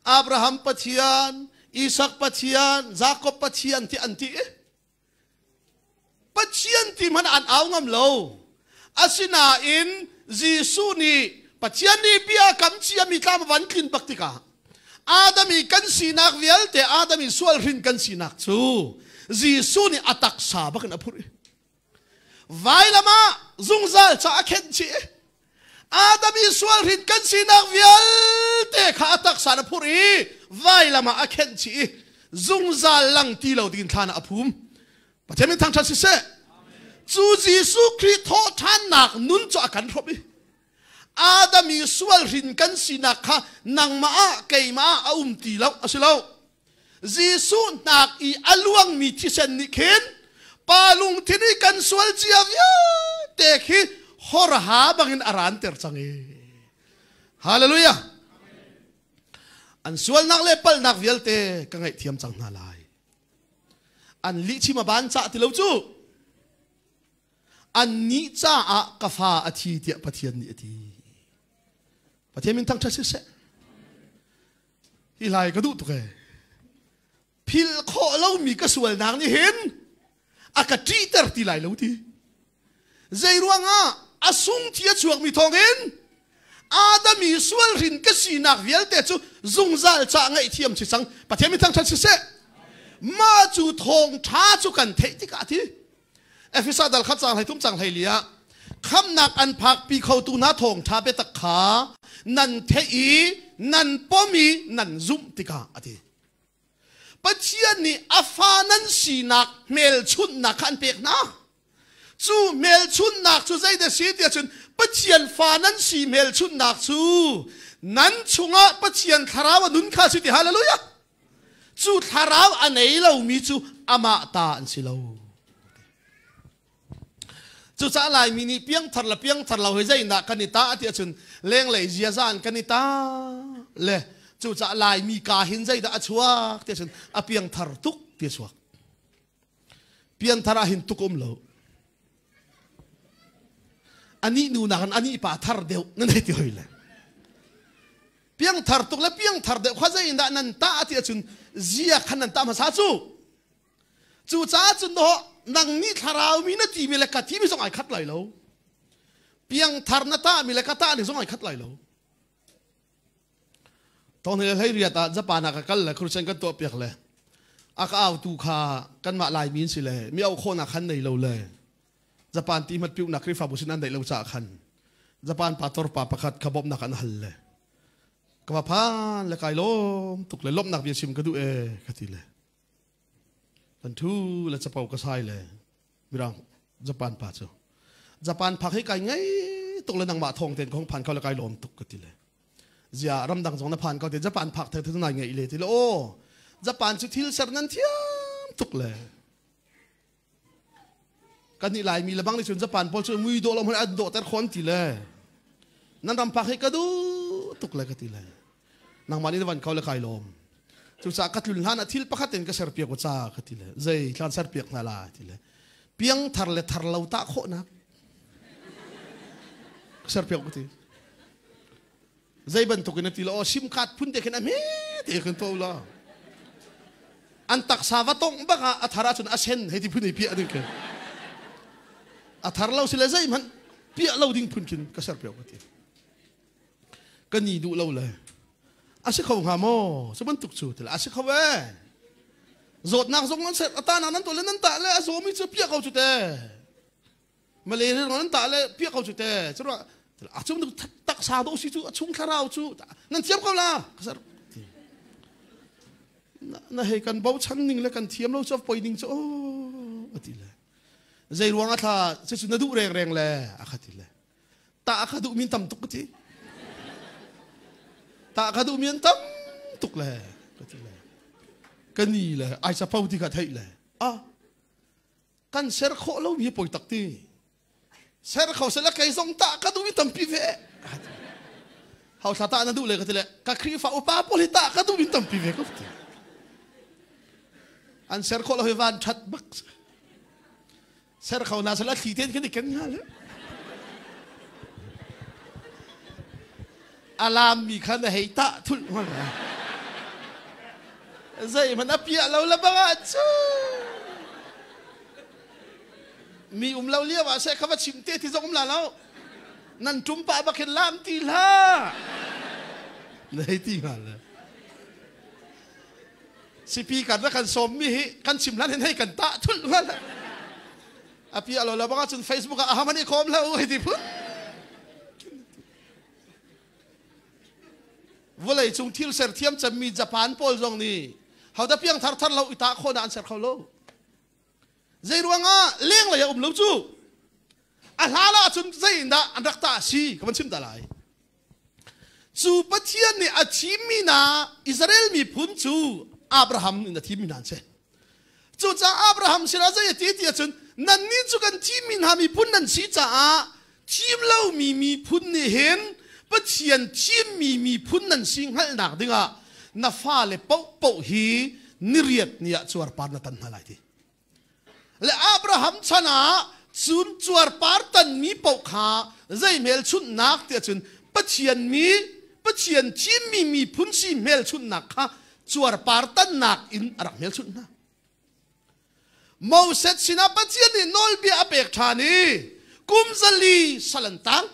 Abraham Pathian, Isak Pathian, Jakob Pathian ti an ti. Pathian ti hmanh an au ngam lo. Asinain Jesuh nih Pathian nih bia kam ciami tlam van tlin bak tikah Adam i kan sinak vialte Adam i sual hrin kan sinak cu Jesuh nih a taksa bak in a phurh i vailam ah zungzal ca a khenh chih i Adam i sual hrin kan sinak vialte kha a taksa na phurh i vailam ah a khenh chih i zungzal lang ti lo dingin thlan ah a phum. Pathian min thangṭhat siseh. Cu Jesuh Khrih thawhṭhannak nun cu a kan hrawmh i Adam i sual hrin kan sinak kha nangmah ah keimah ah a um ti lo a si lo. Jesuh hnak i a luangmi thisen nih khin pa lungthin i kan sual cia vialte khi horha bangin a ranter cang i. Hallelujah. An sualnak le palhnak vialte ka ngaihthiam cang hna lai. An lihchim a ban cah ti lo cu. Annih caah ka fa a thi tiah Pathian nih a ti. Pathian min thangṭhat siseh. Hi lai ka duh tuk ee. Philh khawh lomi ka sualnak nih hin a ka ṭihter ti lai lo ti. Zei ruangah a sung thi a chuakmi thawngin Adam i sual hrin ka sinak vialte cu zungzal ca ngaihthiam si cang. Pathian min thangṭhat siseh. Mah cu thawngṭha cu kan theih tikah a ti. Efesa dal khat cang hlei thum cang hlei li ah khamnak an phakpi khotu hna thawngṭha biatak kha nan theih i nan pom i nan zumh tikah a ti. Pathian nih a fa nan sinak hmelchunhnak kha an pek hna. Cu hmelchunhnak cu zeidah si tiah cun Pathian fa nan si hmelchunhnak cu nan chungah Pathian thlarau a nun kha si ti hallelujah. Cu thlarau a nei lomi cu amah ta an si lo. Cucaah Laimi nih piangthar le piangthar lo hi zeidah kan i tah ti ahcun lenglei ziaza in kan i tah le cucaah Laimi ka hin zeidah a chuak ti ahcun a piangthar tuk ti a chuak. Piangthar ah hin tuk um lo. Anih nu nakin anih pa thar deuh nan hei ti hoi le. Piangthar tuk le piangthar deuh kha zei in dah nan tah ti ahcun zia khan nan tah hmasa cu. Cucaah cun dawh nang nih thlarau mi na timi le ka timi zong ai khat lai lo. Piangthar na tahmi le ka tah ni zong ai khat lai lo. Tong le hlei riat ah Japan ah ka kal le Christian kan tuah piak le a ka au tu kha kanmah Laimi in si le mi au khawhnak khan nei lo le Japan ti hmat piuhnak Khrihfabu sin an deih lo caah khan Japan pastor pa pakhat kha bawmhnak an hal le ka va phan le kai lawm tuk le lawmhnak bia chim ka duh e ka ti le kan thu le capo ka sai le mirang Japan pa cu Japan phak hi kai ngei tuk le nangmah thawng ten kong phan kho le kai lawm tuk ka ti le zia ramdang zong na phan ko te Japan phak the the nai ngei le ti le o Japan cu thil ser nan thiam tuk le kan nih Laimi le bang nih cun Japan pawl cu mui dawh lo hmanh an dawhter khon ti le nan ram phak hi ka duh tuk le ka ti le nangmah nih na van kho le kai lawm cucaah ka tlun hlan ah thil pakhat in ka ser piak u ca ka ti le zei thlan ser piak hna la ti le piang thar le thar lo tah khawhnak ka ser piak ka ti zei bantuk in a ti lo sim card phun te khin a hme te khin to la an taksa va tong bak ah a thar ahcun a sen hei ti phun i piah ding khin a thar lo si le zei hmanh piah lo ding phun khin ka ser piak ka ti ka ni duh lo le a si kho hnga maw cu bantuk cu ti le a si kho e zawtnak zong nan ser ata na nan to le nan tah le a zawmi cu piah ko cu te Malaria nan tah le piah ko cu te cu a chung taksa do si cu a chung thlarau cu nan thiam ko la na hei kan bochan ning le kan thiam lo cu poi ning cu o ati le zei ruang a thla cu na duh reng reng le a kha ti le ta kha duh min tam tuk ka ti ta kha duh min tam tuk le ka ti le ka ni le ai sa pau ti kha theih le a kan ser khawh lomi hi poi tak ti. Ser kho sela kei zong tah ka duh mi tampi ve. Hau thla tah na duh le ka ti le ka Khrihfa upa pawl hi tah ka duh mi tampi ve ko ti. An ser khawh lo hi van that bak. Ser kho na sela thli ten kan i ken hnga le. Alam mi kha na hei tah thulh hnga. Zei man a piah lo la bang ah cu. Mi um lo lio ah seh kha va chim te ti zong um la lo. Nan tum pah bak hin lam ti hlah. Na hei ti hnga le. Sipi kan ra kan sawm mi hi kan chim hlan hin hei kan tah thulh hnga le. A piah lo la bang ah cun Facebook ah ahaman i khawm hlah u hei ti phun. Vawlei cung thil ser thiam cemmi Japan pawl zong nih hoda piang thar thar lo i tah khawh na an ser kho lo. Zei ruangah lenglei a um lo cu a hlan ah cun zei in dah an rak tah si ka van chim ta lai. Cu Pathian nih a thimmi hna Israel miphun cu Abraham in a thimmi hna an si. Cucaah Abraham sinah zei a ti ti ahcun nannih cu kan thimmi hna miphun nan si caah thim lomi miphun nih hin Pathian thimmi miphun nan si hngalhnak dingah na fale paohpaoh hi niriat ni ah cuarpar na tan hna lai ti. Le Abraham chan ah cun cuarpar tanmi paoh kha zei hmelchunhnak ti ahcun Pathian mi Pathian thimmi miphun si hmelchunhnak kha cuarpar tannak in a rak hmelchunh hna. Moses sinah Pathian nih nawlbia a pek ṭhan i kum 400 sal an tang.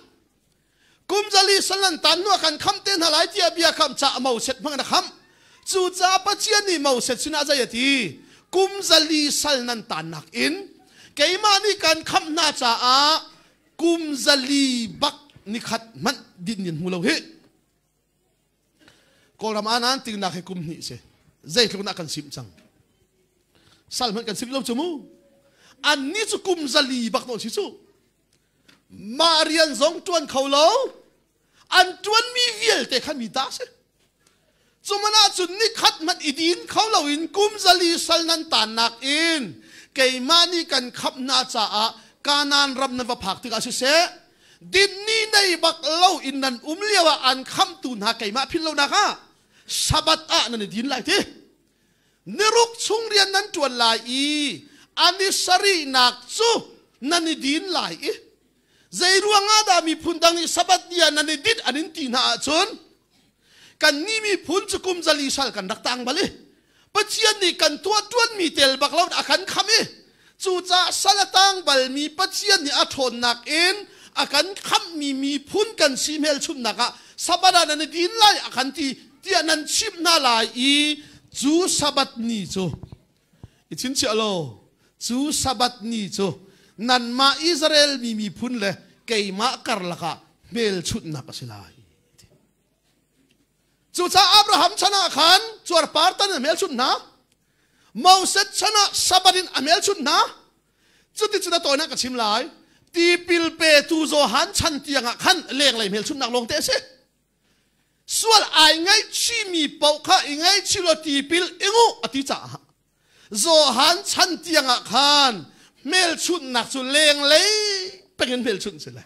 Kum 400 sal an tan hnuah kan khamh te hna lai tiah bia khamh caah Moses hmang in a khamh. Cucaah Pathian nih Moses sinah zei a ti? Kum 400 sal nan tannak in keimah nih kan khamh hna caah kum 400 bak nikhat hmanh din in hmu lo hi. Kawlram ah nan tingnak hi kum hnih si. Zeitluk na kan simh cang. Sal hmanh kan simh lo cu mu. Annih cu kum 400 bak nawn si cu. Mah rian zong ṭuan kho lo. An ṭuanmi vialte kha mi ta si. Cuman ahcun nikhat hmanh i din kho loin kum 400 sal nan tannak in keimah nih kan khamh hna caah Kanaan ram nan va phak tikah siseh, dinni nei bak lo in nan um lio ah an khamtu hna keimah philh lonak ah Sabbath ah nan i din lai ti. Niruk chung rian nan ṭuan lai i a ni sarihnak cu nan i din lai i zei ruangah dah miphun dang nih Sabbath ni ah nan i dinh an in ti hna ahcun kannih miphun cu kum 400 sal kan rak tang bal i Pathian nih kan tuah ṭuanmi tel bak lo a kan kham i cucaah sal a tang balmi Pathian nih a ṭhawnnak in a kan khamhmi miphun kan si hmelchunhnak ah Sabbath ah nan i din lai a kan ti tiah nan chimh hna lai i cu Sabbath ni cu i chinchiah law cu Sabbath ni cu nanmah Israel mi miphun le keimah karlak ah hmelchunhnak a si lai. Cucaah Abraham chan ah khan cuarpar tan a hmelchunh hna. Moses chan ah Sabbath in a hmelchunh hna. Cuticun a tawinak ka chim lai. Tipil petu Johan chan tiangah khan lenglei hmelchunhnak lawng te a si. Sual ai ngaihchihmi paoh kha i ngaihchih law tipil ingu a ti caah Johan chan tiangah khan hmelchunhnak cu lenglei pengin hmelchunh si le.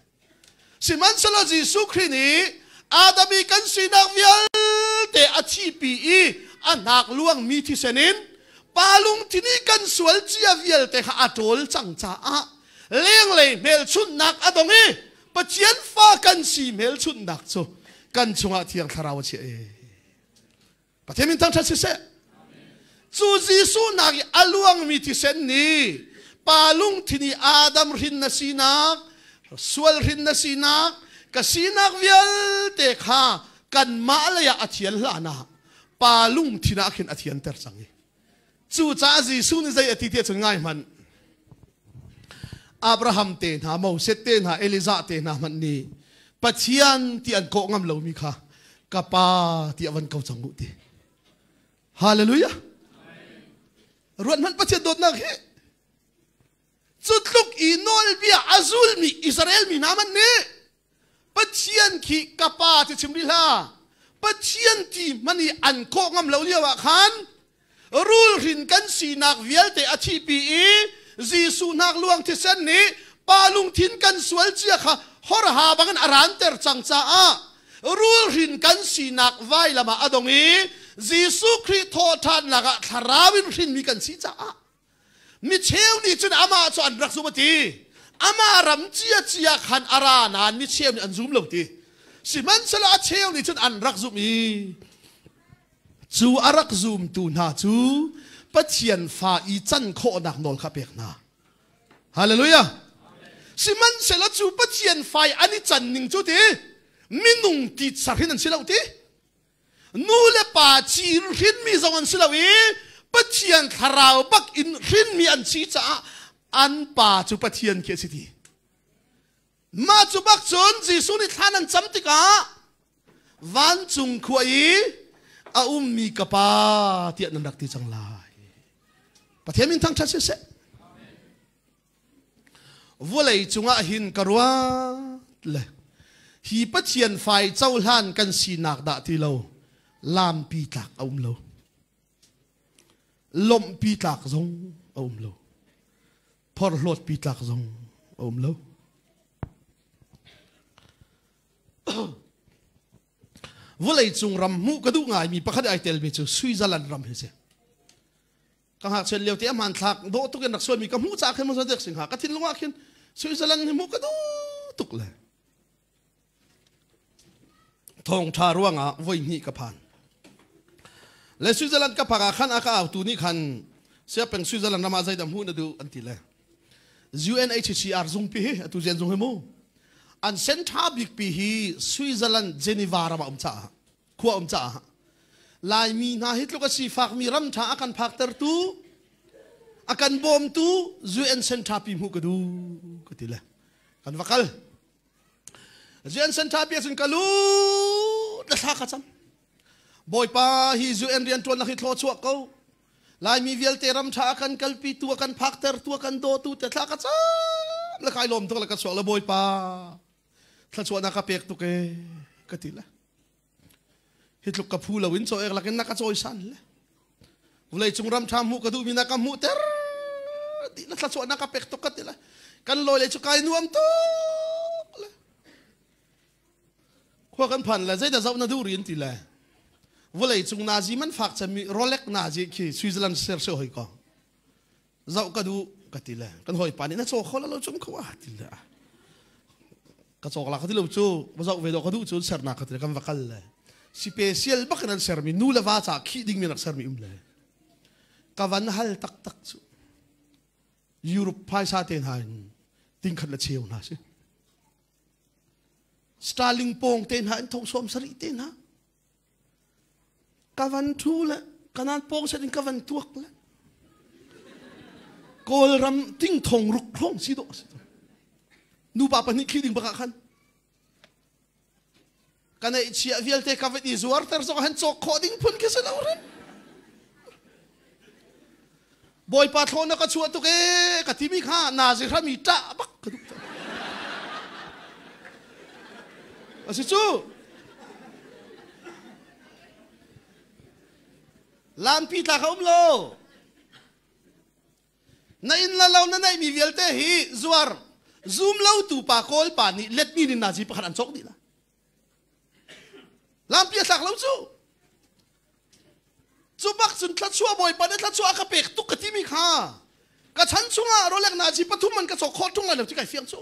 Sihmanhsehlaw Jesuh Khrih nih Adam i kan sinak vialte a thihpi i a hnak luangmi thisen in pa lungthin i kan sual cia vialte kha a ṭawl cang caah lenglei hmelchunhnak a dong i Pathian fa kan si hmelchunhnak cu kan chungah Thiang Thlarau a chiah i Pathian min thangṭhat siseh. Cu Jesuh nak i a luangmi thisen nih pa lungthin i Adam hrin na sinak, sual hrin na sinak, ka sinak vialte kha kanmah lei ah a thian hlan ah pa lungthin ah khin a thianter cang i cucaah Jesuh nih zei a ti ti ahcun ngai hmanh Abraham te hna, Moses te hna, Elijah te hna hmanh nih Pathian ti an kawh ngam lomi kha ka pa ti a van ko cang u ti. Hallelujah. Ruat hmanh Pathian dawtnak hi cu tluk i nawlbia a zulmi Israel mi hna hmanh nih Pathian khi ka pa ti chim rih hlah. Pathian ti hmanh i an kawh ngam lo lio ah khan rulhrin kan sinak vialte a thihpi i Jesuh hnak luang thisen nih Pa lungthin kan sual cia kha horha bangin a ranter cang caah rulhrin kan sinak vailam ah a dong i Jesuh Khrih thawhṭhannak ah thlarau in hrinmi kan si caah mi cheu nih cun amah cu an rak zum a ti. Amah ram ciacia khan a ra nain mi cheu nih an zum lo ti. Sihmanhsehlaw a cheu nih cun an rak zumh i cu a rak zumtu hna cu Pathian fa i can khawhnak nawl kha pek hna. Hallelujah. Sihmanhsehlaw cu Pathian fai an i can ning cu ti minung ti sarhin an si lo ti. Nu le pa ci in hrinmi zong an si lo i Pathian thlarau bak in hrinmi an si caah an pa cu Pathian khi a si ti. Mah cu bak cun Jesuh nih thlan an cam tikah vancung khua i a ummi ka pa tiah nan rak ti cang lai. Pathian min thangṭhat siseh. Vawlei cungah hin ka ruat le hi Pathian fai cohlan kan sinak dah ti lo lampi tlak a um lo. Lawmhpi tlak zong a um lo. Phorhlawtpi tlak zong a um lo. Vawleicung ram hmuh ka duh ngaimi pakhat ai telmi cu Switzerland ram hi si. Ka ngakchiat lio te a hmanthlak dawh tuk in rak suaimi ka hmuh caah khin maw dek sing ha ka thinlung ah khin Switzerland hi hmuh ka duh tuk le thawngṭha ruangah voi hnih ka phan. Le Switzerland ka phak ah khan a ka autu nih khan siapeng Switzerland ram ah zeidah hmuh na duh an ti le UNHCR zungpi hi atu zian zung hi mu an center bik pi hi Switzerland Geneva ram ah um caah khua um caah Laimi hna hi tluk a sifakmi ram ṭha a kan phaktertu a kan bawmtu UN center pi hmuh ka duh ka ti le kan va kal UN center pi ahcun ka lu na thla ka cam Bawipa hi UN rianṭuannak hi thlaw chuah ko Laimi vialte ram ṭha a kan kalpi tu a kan phakter tu a kan dawtu te thla ka cam le kai lawm tuk le ka chuak le Bawipa thluachuahnak ka pek tuk e ka ti le hi tluk ka phu lo in caw ek lakin na ka cawisan le vawlei cung ram ṭha hmuh ka duhmi na ka hmuhter ti na thluachuahnak ka pek tuk ka ti le kan lawi le cu kai nuam tuk le khua kan phan le zeidah zoh na duh rin ti le vawlei cung nazi man fak cemmi Rolex nazi khi Switzerland ser se hoi ko zoh ka duh ka ti le kan hawipa nih na caw kho lo cum kho ah ti le ka cawk la ka ti lo cu va zoh ve do ka duh cu sernak ka ti le kan va kal le special bak in an sermi nu le va ca khih ding mi rak sermi um le ka van hal taktak cu Europe phaisa te hna in tingkhat le cheu hna si Starling pong te hna in thong sawm sarih te hna Ka van ṭhu le kanan pawng set in ka van tuak le Kawlram ting thong ruk hrawng si dawh a si. Nupa pahnih thli ding bakah khan ka neihchiah vialte ka van i zuarter zong han cawk khawh ding phun khi si lo rin. Bawipa thlawn na ka chuah tuk ee ka timi kha nazi hrami ṭah bak ka duh. A si cu. Lampi tla kha um lo. Na inn la lo na neihmi vialte hi zuar zum lo tu pa kawl pa nih letmi nin nazi pakhat an cawk dih la. Lampi a thlak lo cu. Cu bak cun thluachuah Bawipa nih thluachuah a ka pek tuk ka timi kha ka chan chungah rawlek nazi pathum an ka cawk khawh ṭung lai lo ti kai fiang cu.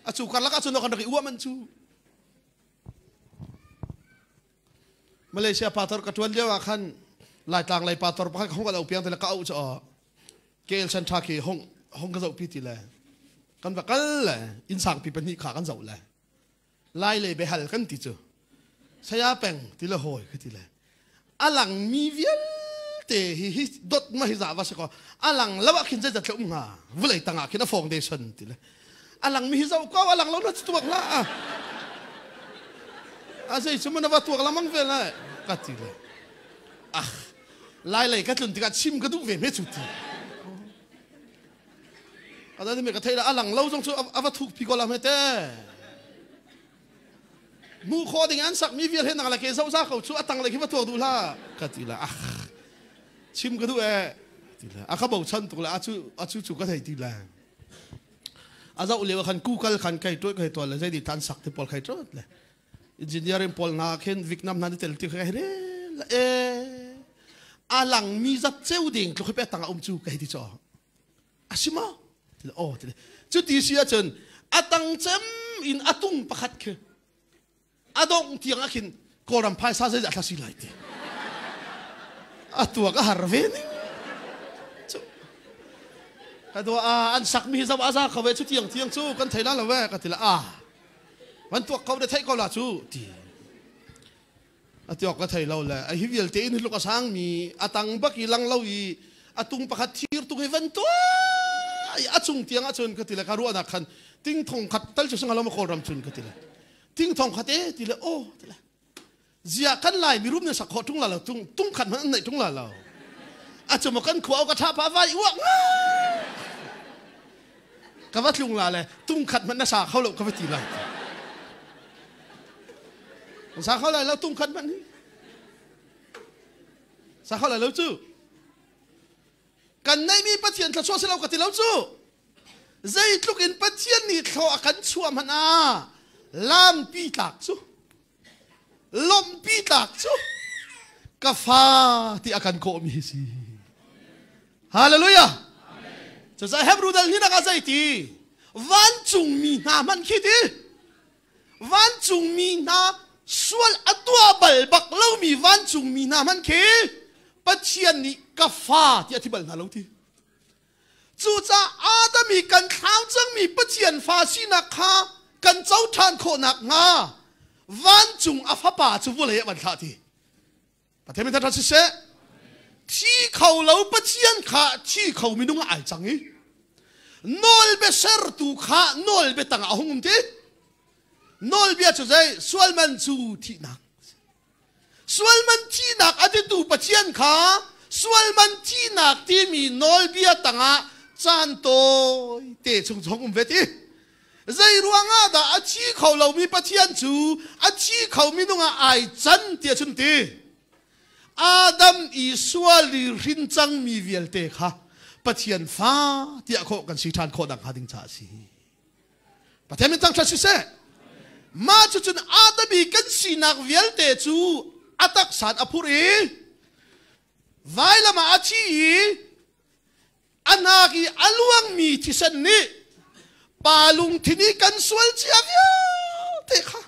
A cu karlak ah cun kan rak i uam an cu. Malaysia pastor ka ṭuan lio ah khan Laitlang lei pastor pakhat ka hong ka lo piang te le ka auh cu KL Chan khi hong hong ka zoh pi ti le kan va kal le inn sangpi pahnih kha kan zoh le lai le behal kan ti cu saya peng ti le hawi ka ti le alang mi vialte hi hi dot ma hi za va se ko alang lo ah khin zeizat um hnga vulei tangah khin a foundation ti le alang mi hi zo ko alang lo na tuak la a a zei chu na va tuak lamang ve la ka ti le ah lai lei ka tlun tikah chim ka duh ve me cu ti ka me ka thei la alang lo zong cu a va thuk pi ko la me te mu kho ding an sak mi vial he nang la ke zo za ko chu atang le khi va tuak duh la ka ti la ah chim ka duh e ti la a ka bochan tuk la a chu a chu chu ka thei ti la. A zoh lio khan Google khan kai tuai kai tual le zei di tan sak ti pawl kai tuat le engineering pawl na khin Vietnam na tel ti kai re la e a lang mi zat cheu ding tluk pe tang a um chu kai ti cho asima ti o ti chu ti si ahcun atang cem in atung pakhat khi adong tiang ah khin Kawlram phaisa zeizah thla si lai ti a tuak a har ve ning cu ka dua a an sak mi zam aza ko ve chu tiang tiang cu kan thei la lo ve ka ti la a van tuak ko de thei ko la cu ti a tiok ka thei lo le a hi vialte in luk a sang mi a tang bak i lang lo i a tung pakhat thir tung i van tua a chung tiang ah cun ka ti le ka ruahnak khan ting thong khat tal cu singa lo ma Kawlram cun ka ti le ting thong khat e ti le o ti le zia kan lai mirum ne sak kho tung la lo tung tung khat man nei tung la lo a chu mo kan khua ka tha pa vai uak ka va tlung la le tung khat man na sa kho lo ka va ti lai sa kho lai lo tung khat man hi sa kho lai lo chu kan nei mi pathian thla se lo ka ti lo chu Zeitluk in Pathian nih thlaw a kan chuah hmanh ah lampi tlak cu lawmhpi tlak cu ka fa ti a kan kawhmi hi si. Hallelujah. Cucaah Hebrew dal hi nak ah zei ti vancungmi hna hmanh khi ti vancungmi hna sual a tuah bal bak lomi vancungmi hna hmanh khi Pathian nih ka fa ti a ti bal hna lo ti. Cucaah Adam i kan thlau cangmi Pathian fa sinak kha kan co ṭhan khawh nakhnga vancung a fapa cu vawlei ah van thlah ti. Pathian min ṭha siseh. Thi kho lo Pathian kha thi kho minung ah ai cang i nawlbia sertu kha nawlbia tangah a hung um ti. Nawlbia cu zei? Sualman cu thihnak. Sualman thihnak a titu Pathian kha sualman thihnak timi nawlbia tangah caan tawi te chung zong um ve ti. Zei ruangah dah a thi kho lomi Pathian cu a thi kho minung ah ai can ti cun ti. Adam i sual i hrin cangmi vialte kha Pathian fa tiah khawh kan si ṭhan khawh nak hnga ding caah a si. Pathian min thangṭhat siseh. Mah cucun Adam i kan sinak vialte cu a taksa in a phurh i vailam ah a thi i a hnak i a luangmi thisen nih pa lungthin i kan sual cia vialte kha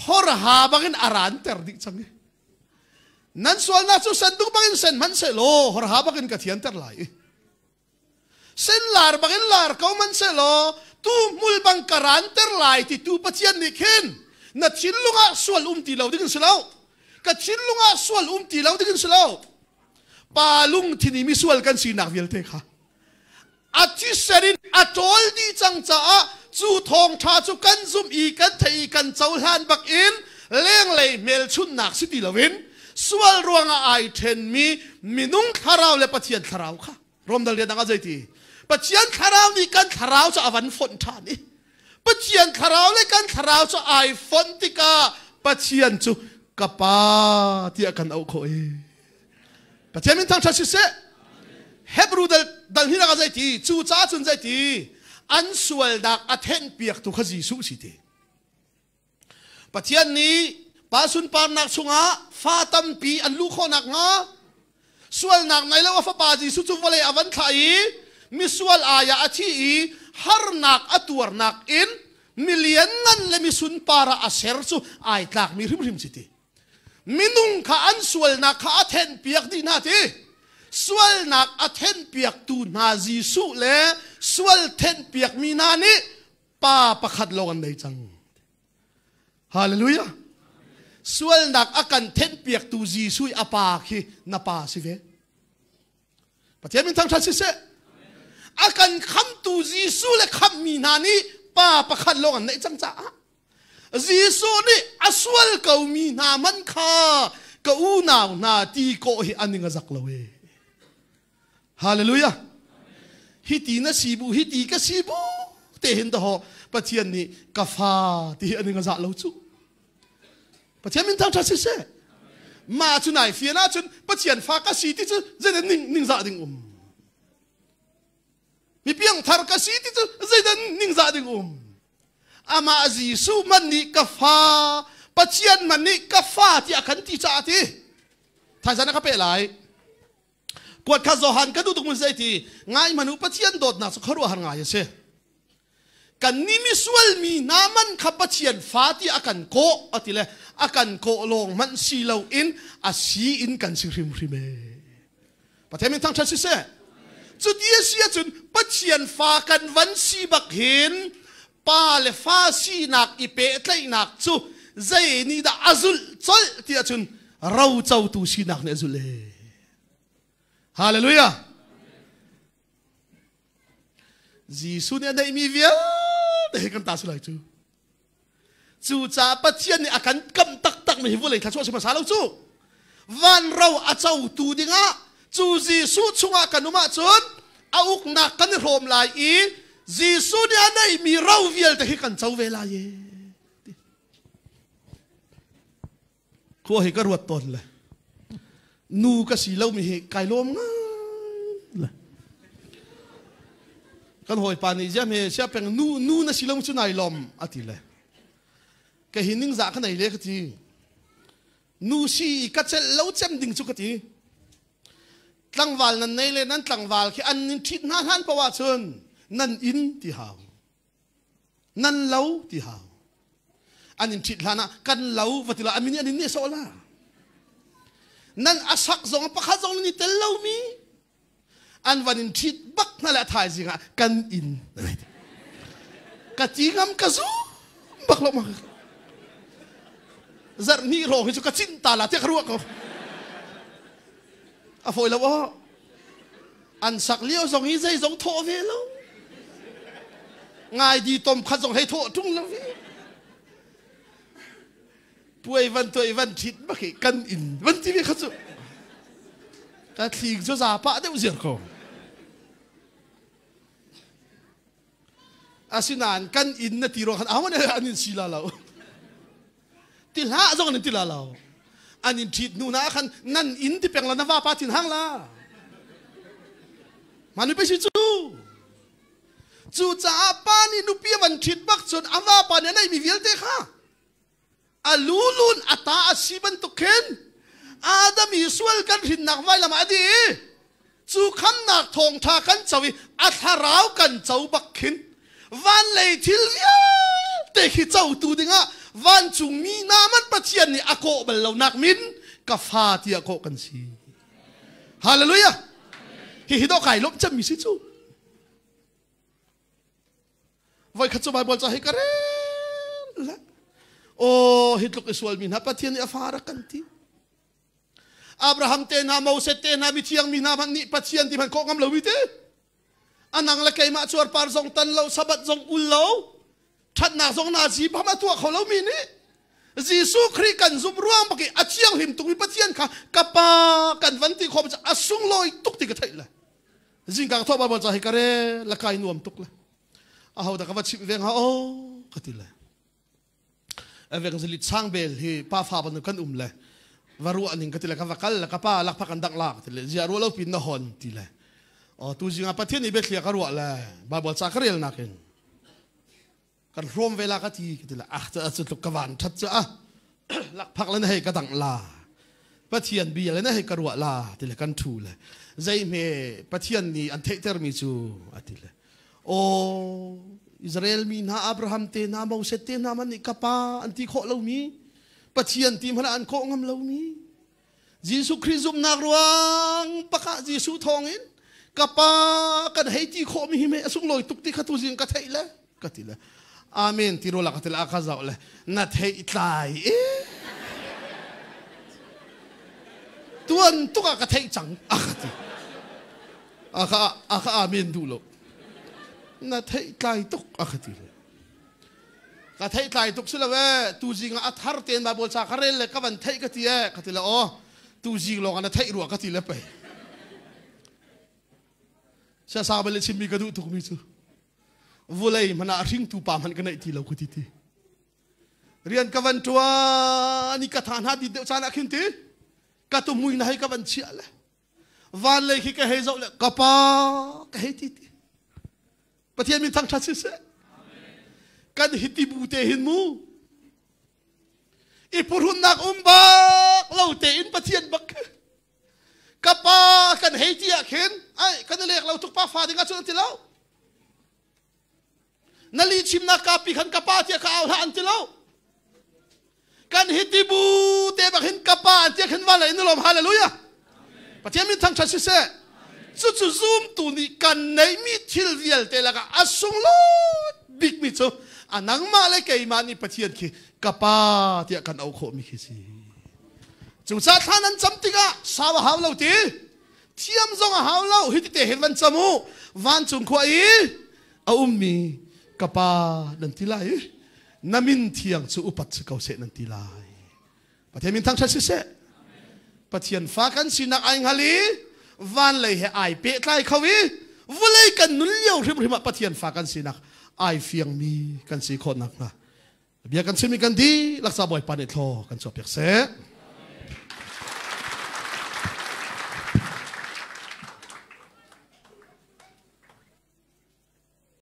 horha bangin a ranter dih cang i nan sualnak cu sendung bangin sen hmanh sehlaw horha bangin ka thianter lai i Sen lar bangin lar ko man selaw tu hmul bang ka ranter lai ti tu Pathian nih khin na thinlung ah sual um ti lo ding in si lo. Ka thinlung ah sual um ti lo ding in si lo. Pa lungthin i misual kan sinak vialte kha a thisen in a ṭawl dih cang caah cu thawngṭha cu kan zumh i kan theih i kan cohlan bak in lenglei hmelchunhnak si ti loin sual ruangah ai ṭhenmi minung thlarau le Pathian thlarau kha Romdal rian ah zei ti Pathian thlarau nih kan thlarau cu a van fonh ṭhan i Pathian thlarau le kan thlarau cu ai fonh tikah Pathian cu ka pa tiah kan auh khawh i Pathian min thangṭhat siseh Hebrew dal dal hi nak zei ti cu ca cun zei ti an sualnak a thenh piaktu kha Jesuh si ti Pathian nih pa sunparnak chungah fa tampi an luh khawh nakhnga sualnak nei lo a fapa Jesuh cu vawlei a van thlah i misual ai ah a thi i harnak a tuarnak in milian ngan le misunpar ah a ser cu ai tlakmi hrimhrim si ti. Minung kha an sualnak kha a thenhpiak dih hna ti. Sualnak a thenhpiaktu hna Jesuh le sual thenhpiakmi hna nih pa pakhat lawng an nei cang. Hallelujah. Sualnak a kan thenhpiaktu Jesuh i a pa khi na pa si ve. Pathian min thangṭhat siseh. A kan khamtu Jesuh le khamhmi hna nih pa pakhat lawng an neih cang caah Jesuh nih a sual komi hna man kha ka unau hna ti kawh hi an ing a zak lo e. Hallelujah. Hi ti na si bu, hi ti ka si bu te hin daho Pathian nih ka fa ti hi an ing a zah lo cu. Pathian min thangṭhat siseh. Mah cu nai fian ahcun Pathian fa ka si ti cu zeitin ning ning zah ding um. Mi piangthar ka si ti cu zeidah ningzah ding um? Amah Jesuh man nih ka fa, Pathian man nih ka fa tiah kan ti caah ti. Thaizan a ka pe lai. Kuat kha Johan ka duh tuk mun zei ti ngai manu Pathian dawtnak cu khuaruahhar ngai a si. Kan ni misual mi hna man kha Pathian fa ti a kan kawh a ti le a kan kawh lawng hmanh si lo in a si in kan si hrimhrim e. Pathian min thangṭhat siseh. Cuti a si ahcun Pathian fa kan van si bak hin pa le fa sinak i pehtlaihnak cu zei nih dah a zulh colh ti ahcun rocotu sinak nih a zulh e. Hallelujah. Jesuh nih a neihmi vialte hi kan ta si lai cu. Cucaah Pathian nih a kan kamh taktak mi hi vawlei thluachuah si hmasa lo cu. Van ro a cotu dingah cu Jesuh chungah kan um ahcun a uknak kan i hrawm lai i Jesuh nih a neihmi ro vialte hi kan co ve lai e. Khua hi ka ruat tawn le nu ka si lomi hi kai lawm ngai le kan hawipa nih ziam he sia peng nu nu na si lo cu nai lawm a ti le ka hi ning za ka nei le ka ti nu si ka celh lo cem ding cu ka ti tlangval nan nei le nan tlangval khi an nin ṭhit hna hlan paoh ahcun nan inn ti hau Nan lo ti hau. An in ṭhit hlan ah kan lo va ti la amin an in nih sawh la. Nan asak zong pakhat zong nan i tel lomi an van in ṭhit bak hna le a thaizing ah kan inn ka ti ngam ka zum bak lo ma zarh hnih hrawng hi cu ka cinh ta la tiah ka ruah ko a fawi lo aw An sak lio zong hi zei zong thawh ve lo. Ngai di tom khat zong hei thawh ṭung lo ve. Puai van tuai van ṭhit bak hi kan inn van ti ve kha cu. Ka thling cu za pah deuh ziar ko. Asinain kan inn na ti ruang khan awan an in si la lo. Ti hlah zong an in ti la lo. An in ṭhit hnu na khan nan inn ti peng la na vapa thin hang la. Manu pe si cu. Cucaah pa nih nupi a van ṭhit bak cun a vapa nih a neihmi vialte kha a lulun a ta a si bantuk khin Adam i sual kan hrinnak vailam ah a dih i cu khamnak thawngṭha kan co i a thlarau kan co bak khin van lei thil vialte khi cotu dingah vancungmi hna man Pathian nih a kawh bal lonak min ka fa tiah kawh kan si. Hallelujah! Hihi dawh kai lawmh cemmi si cu. Voikhat cu Bible ca hi ka rel le aw hi tluk i sualmi hna Pathian nih a fa rak kan ti. Abraham te hna Moses te hna mithiang mi hna hmanh nih Pathian ti hmanh kawh ngam lo mi te. Anang le keimah cuarpar zong tan lo sabat zong ul lo ṭhatnak zong na zi pham a tuah kho lo mi nih Jesuh Khrih kan zumh ruang bak i a thianghlim tukmi Pathian kha ka pa kan van ti khawh a sunglawi tuk ti ka theih le Zingka ka thawh Bible ca hi ka re la kai nuam tuk le aho dah ka va chimh ve hnga o ka ti le evangelist chang bel hi pa fa ban kan um le va ruah ning ka ti le ka va kal le ka pa lakphak kan dang la ka ti le zia ruah lo pin na hon ti le o tu zinga Pathian i biathlia ka ruah le Bible ca ka rel nakin kan hrawm ve la ka ti ka ti le ah cu tluk ka van that cu ah lakphak le na hei ka dangh la Pathian bia le na hei ka ruah la ti le kan thu le zei hme Pathian nih an theihtermi cu a ti le aw Israel mi hna Abraham te hna Moses te hna man nih ka pa an ti khawh lomi Pathian ti hmanh an khawh ngam lomi Jesuh Khrih zumhnak ruang pakah Jesuh thawngin ka pa kan hei ti khawhmi hi mei a sunglawi tuk ti kha tu zing ka theih le ka ti le amen ti ro la ka ti le a ka zoh le na theih tlai e tuan tuk ah ka theih cang a ka ti a ka a ka amen duh lo na theih tlai tuk a ka ti le Ka theih tlai tuk si lo ee tuzing ah a thar tein Bible ca ka rel le ka van theih ka ti ee ka ti le aw tuzing lawng ah na theih rua ka ti le pei siasa bal chimmi ka duh tukmi cu vulei hmanh ah hringtu pa hmanh ka neih ti lo ka ti ti rian ka van ṭuan i ka tha hna dit deuh caan ah khin ti ka tumui na hei ka van chiah le van lei khi ka hei zoh le ka pa ka hei ti ti. Pathian min thangṭhat siseh. Kan hiti bu te hin mu. I purhunnak um bak lo tein Pathian bak ka pa kan hei ti ah khin ai kan i lek lo tuk pa fa ding ah cun an ti lo. Na li chimnak kapi khan ka pa tiah ka au hlah an ti lo. Kan hiti bu te bak hin ka pa an tiah khin van in lawm hallelujah. Pathian min thangṭhat siseh. Cucu zumtu nih kan neihmi thil vialte lakah a sunglawi bikmi cu a nangmah le keimah nih Pathian khi ka pa tiah kan auh khawhmi khi si. Cucaah thla nan cam tikah sau a hau lo ti. Thiam zong a hau lo. Hi te hin van cam u. Vancung khua i a ummi ka pa nan ti lai i na min thiang cu upat si ko seh nan ti lai. Pathian min thangṭhat siseh. Pathian fa kan sinak ai hngal i van lei he ai pehtlai kho i vulei kan nun lio hrimhrim ah Pathian fa kan sinak ai fiangmi kan si khawh nakhnga bia kan chimmi kan dihlak ca Bawipa nih thlaw kan chuahpiak seh.